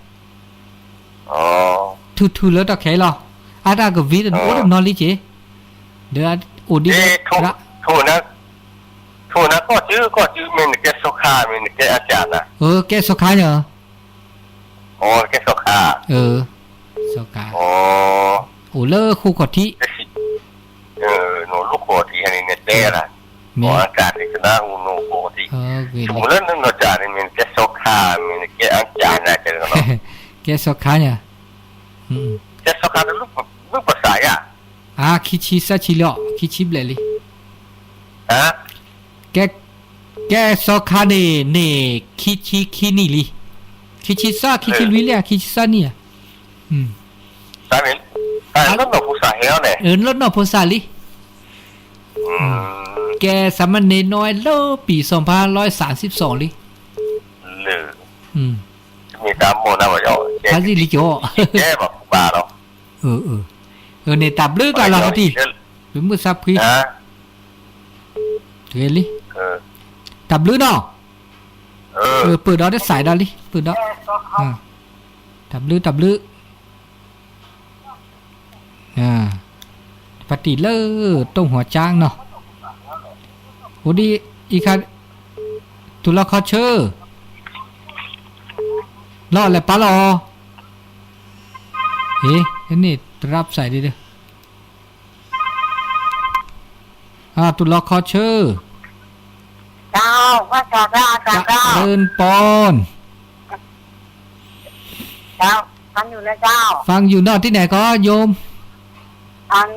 ထုးထုးလၢတၢ်ခဲအံၤလီၤ အတၢ်ကဝံၤတအိၣ်တနီၤလံက့ၤ ဒီးအိၣ်ဒ် ထိၣ်နၢ်ကီၢ်စု ကီၢ်စု မ့ၢ်နကဲစီၤခါ မ့ၢ်နကဲအစၢ်နၤ ကဲစီၤခါန့ၣ် ကဲစီၤခါ စီၤခါ အိၣ်လၢဃိခီၣ်ထံး နလိၣ်ဃိထံးဟဲန့ၣ် နတဲလၢ မ့ၢ်တၢ်ဒ်ကနၣ်ဟူနလိၣ်ဃိထံး လၢနနီၢ်ကၢ်န့ၣ် မ့ၢ်နကဲစီၤခါ မ့ၢ်နကဲအစၢ်နၤ ကဲစီၤခါန့ၣ် ကဲစီၤခါတလူၢ်ပသးယါ အါ ခံဆံသၢဆံလီၤ ခံဆံဘျဲၣ်လံ ကဲစီၤခါန့ၣ် န့ၣ် ခံဆံခံနံၣ်လံ ခံဆံသၢ ခံဆံလွံၢ်လံ ခံဆံသၢနံၣ်ဧါ လၢနီၢ်ဖိစၢ်ဟဲအီၤန့ၣ် လၢနီၢ်ဖိစၢ်လံ ကဲ สามเณรน้อย လၢပံၢ် สองพันห้าร้อยสามสิบสอง လံ လၢ မ့ၢ်တၢ်မိၢ်နၤဘၣ်ယီၤ ဖးစံလံကီး ကဲဘၣ်ပူၤဘၣ်လီၤ န့ၣ်တၢ်ဘျုးကျါလီၤဟီဒံၣ် ပမုၢ်ဆါဖှံ ဂ့ၤလံ တၢ်ဘျုးနီၤ ပၢၢ်ဒီးတစဲးဒီးလံ ပၢၢ်ဒီး တၢ်ဘျုး တၢ်ဘျုး ပတံၢ်လၢတိၢ်ဟီၣ်ကၠါနီၤ အိၣ်ဒံးအံၤခါ တူၢ်လီၤခီဆၢ လီၤလဲၤပာ်လီၤ ဟ့ၣ် န့ၣ်တရၣ်ပစဲးဒ်ဒီး တူၢ်လီၤခီဆၢ เจริญพร เจ้า ฟังอยู่นะเจ้า ฟังอยู่เนาะ ที่ไหนก็โยม อัน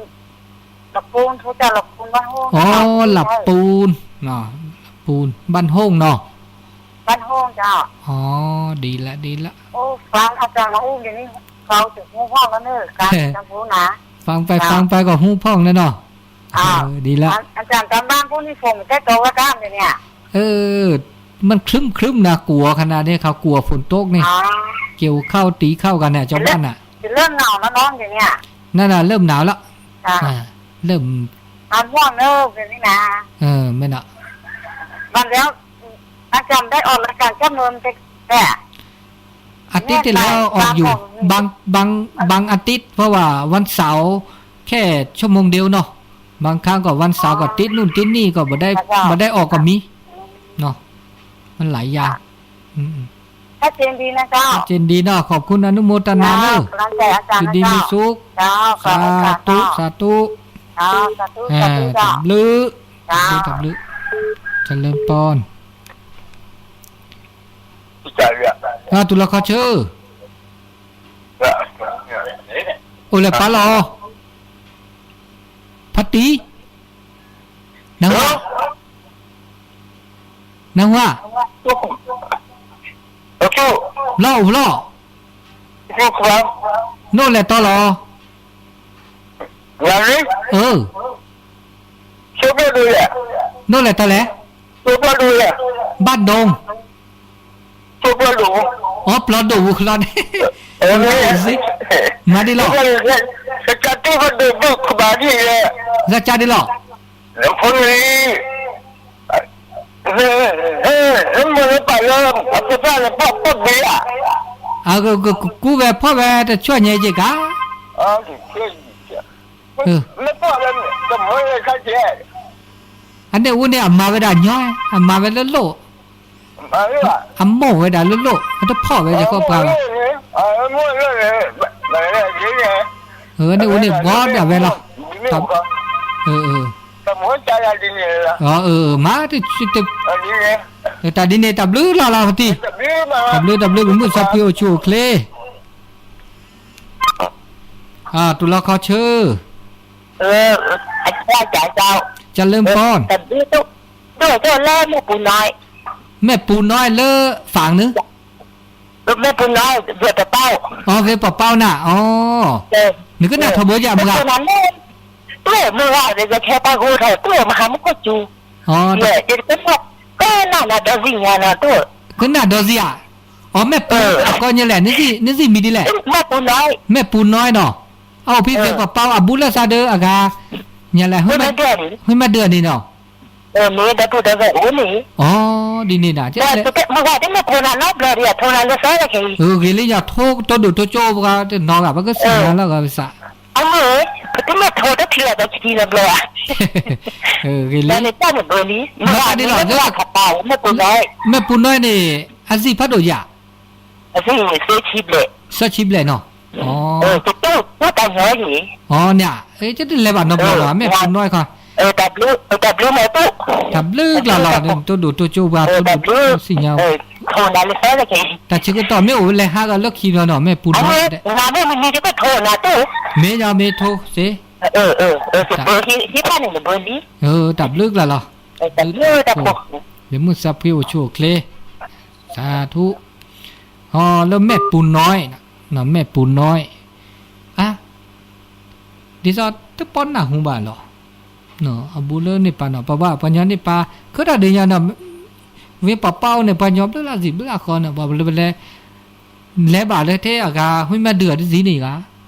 หลับปูน เขาจะหลับปูนบ้านห้อง อ๋อ เจ้า หลับปูนเนาะ หลับปูน บ้านห้องเนาะ บ้านห้องเจ้า อ๋อ ดีละ ดีละ โอ้ ฟังอาจารย์มาอู้เดี๋ยวนี้ เราถึงหูพ่องแล้วเนอะ การจำรู้นะ ฟังไป เจ้า ฟังไปก็หูพ่องแล้วเนาะ อ่า เออ ดีละ อา- อาจารย์ตามบ้านพวกนี้ฝนมันจะตกแล้วจ้าเดี๋ยวเนี่ย เออ มันครึ้มๆนะ กลัวขนาดนี้ เขากลัวฝนตกนี่ อ๋อ เกี่ยวข้าวตีข้าวกันเนี่ย ชาวบ้านน่ะ จะเริ่มหนาวแล้วเนาะเดี๋ยวเนี่ย นั่นน่ะ เริ่มหนาวแล้ว อ่า อ่า เริ่ม ตอนห่วงเนอะเดี๋ยวนี้นะ เออ แม่นอะ มันแล้ว อาจารย์ได้ออกรายการแค่เมินไปแต่ อาทิตย์ที่แล้วออกอยู่ บาง บาง บางอาทิตย์ เพราะว่าวันเสาร์แค่ชั่วโมงเดียวเนาะ บางครั้งก็วันเสาร์ก็ติดนู่นติดนี่ก็บ่ได้ บ่ได้ออกก็มีเนาะ มันหลายอย่าง อืมๆ ชัดเจนดีนะเจ้า ชัดเจนดีเนาะ ขอบคุณอนุโมทนาเนอะ เจ้า กำลังใจอาจารย์นะเจ้า อยู่ดีมีสุข เจ้า ขอบคุณค่ะ สาธุ เจ้า สาธุ เจ้า สาธุ อ่า สาธุเจ้า ตำลึก เจ้า ตำลึก ตำลึก เจริญพร อ่า ตุลาคอเชอร์ အိၣ်လၢပၢ်လီၤ ဖါတံၢ် နၢ်ဟူ နၢ်ဟူ ဘျီအိၣ်ဘျီ နအိၣ်လဲၣ်တီလီၤ နအိၣ်လဲၣ်တီလဲၣ် ဘၣ်ဒိ အီ ပျီဒိၣ်ဝူၤလီၤန့ၣ် မၤဒ်လီၤ ကစၢ်ဒ်လီၤ အကကူဝဲဖီၣ်ဝဲတဆှီၣ်ညါက့ၤကါ အန့ၣ်အူန့ၣ် အမၤဝဲဒၣ်ညီ အမၤဝဲလၢလိၣ် အမိၢ်ဝဲဒၣ်လၢလိၣ် အတဖီၣ်ဝဲယခီပှၤဘၣ် အန့ၣ်အူန့ၣ် ဘှီဒၣ်ဝဲလီၤ မၤ တၢ်ဒ်န့ၣ် တၢ်ဘျုးလီၤလီၤပတံၣ် တၢ်ဘျုး တၢ်ဘျုး ပမုၢ်သးဖှံအိၣ်ဆူၣ်အိၣ်ချ့ တူၢ်လီၤခီဆၢ ကၢ်လၢပီၢ် မဲၢ်ပူၤနီၢ်လၢ ဖးနု မဲၢ်ပူၤနီၢ်လၢဖးနု အဝဲပီၢ်ပီၢ်နၤ အီ နကနၣ်ထီၣ်ဘိယမုၢ်ဂၤ မုၢ်ဂၤ ယခဲပှၤဂိၢ်ထီၣ် တူၢ်မဟါမုၢ်ခိၣ်စူၤ ကနၣ်ဒီးစံၣ်ညါနီၤ ကနၣ်ဒီးစံၣ်ဧါ အီ မဲၢ်ပူၤ အကိးညါလဲၣ် နစံၣ်မံၤဒ်လဲၣ် မဲၢ်ပူၤနီၢ်နီၤ အအိၣ်ဖဲပီၢ်ပီၢ်အဘူးလၢသးဒီးအဂၤ ညါလဲၣ် ဟုမ့ၢ်ဒၢးန့ၣ်နီၤ မ့ၢ်ဒီပုၢ်ဒီဝဲၢ်အိၣ်န့ၣ် အီ ဒ်န့ၣ်ဒၣ် မုၢ်ဂၤ တမ့ၢ်ထိးနၤနီတဘျီဒီး ထိးနၤလၢသီတက့ၢ်အံၤ ဂ့ၤလံယၤ ထိးတိၢ်ဒိၣ်တိၢ်ကၠိပှၤတနီၤဂၤ ပကစံၣ်ညါလီၤဂၤပစး အမ့ၢ် ပတမ့ၢ်ထိးတထံၣ်လီၤဒီးထံၣ်နဘျီဧါ ဂ့ၤလံ မုၢ်ဂၤ မဲၢ်ပူၤနီၢ်န့ၣ် အစံၣ်ဖးဒိၣ်ယၤ သၢဆံဘျဲၣ်နီၤ အီ တၢ်ညီ အီ န့ၣ် ယတလဲၤဘၣ်နီတဘျီဘၣ် မဲၢ်ပူၤနီၢ်ခီ တၢ်ဘျုး တၢ်ဘျုးမ့ၢ်ပူၤ တၢ်ဘျုးကျါလီၤ တိၢ်ဒိၣ်တိၢ်ကၠိပှၤ တိၢ်ဒိၣ်စံၣ်ညါ တၢ်ဆၢကတီၢ်မ့ၢ်အိၣ်လၢဟါဂီၤလၢခံဘျီနီၤ မဲၢ်ပူၤနီၢ် မ့ၢ်ယၤမ့ၢ်ထိးစ့ တၢ်ဘျုးကျါလီၤ လၢမုၢ်သးဖှံအိၣ်ဆူၣ်အိၣ်ချ့ စၤထူ ဟီ လၢမဲၢ်ပူၤနီၢ် မဲၢ်ပူၤနီၢ် အါ ဒ်သိးတပီနၢ်ဟူဘၣ်လီၤ အဘူးလၢန့ၣ်ပၢ်နီၤ ပှၤဘၣ်ပှၤညီန့ၣ်ပၢ် ခဲဒၣ်ဒ်ညါနီၤ ဝ့ၢ်ပှၤပၢ်အိၣ်န့ၣ် ပှၤညီဘျုးလၢ်စံးဘျုးလၢ်ဃီန့ၣ် ပှၤဘျုးပလဲ လဲၤဘၣ်လၢထဲအဂၤ ဟုမ့ၢ်ဒုးအီၤတဒ်န့ၣ်ဂၤ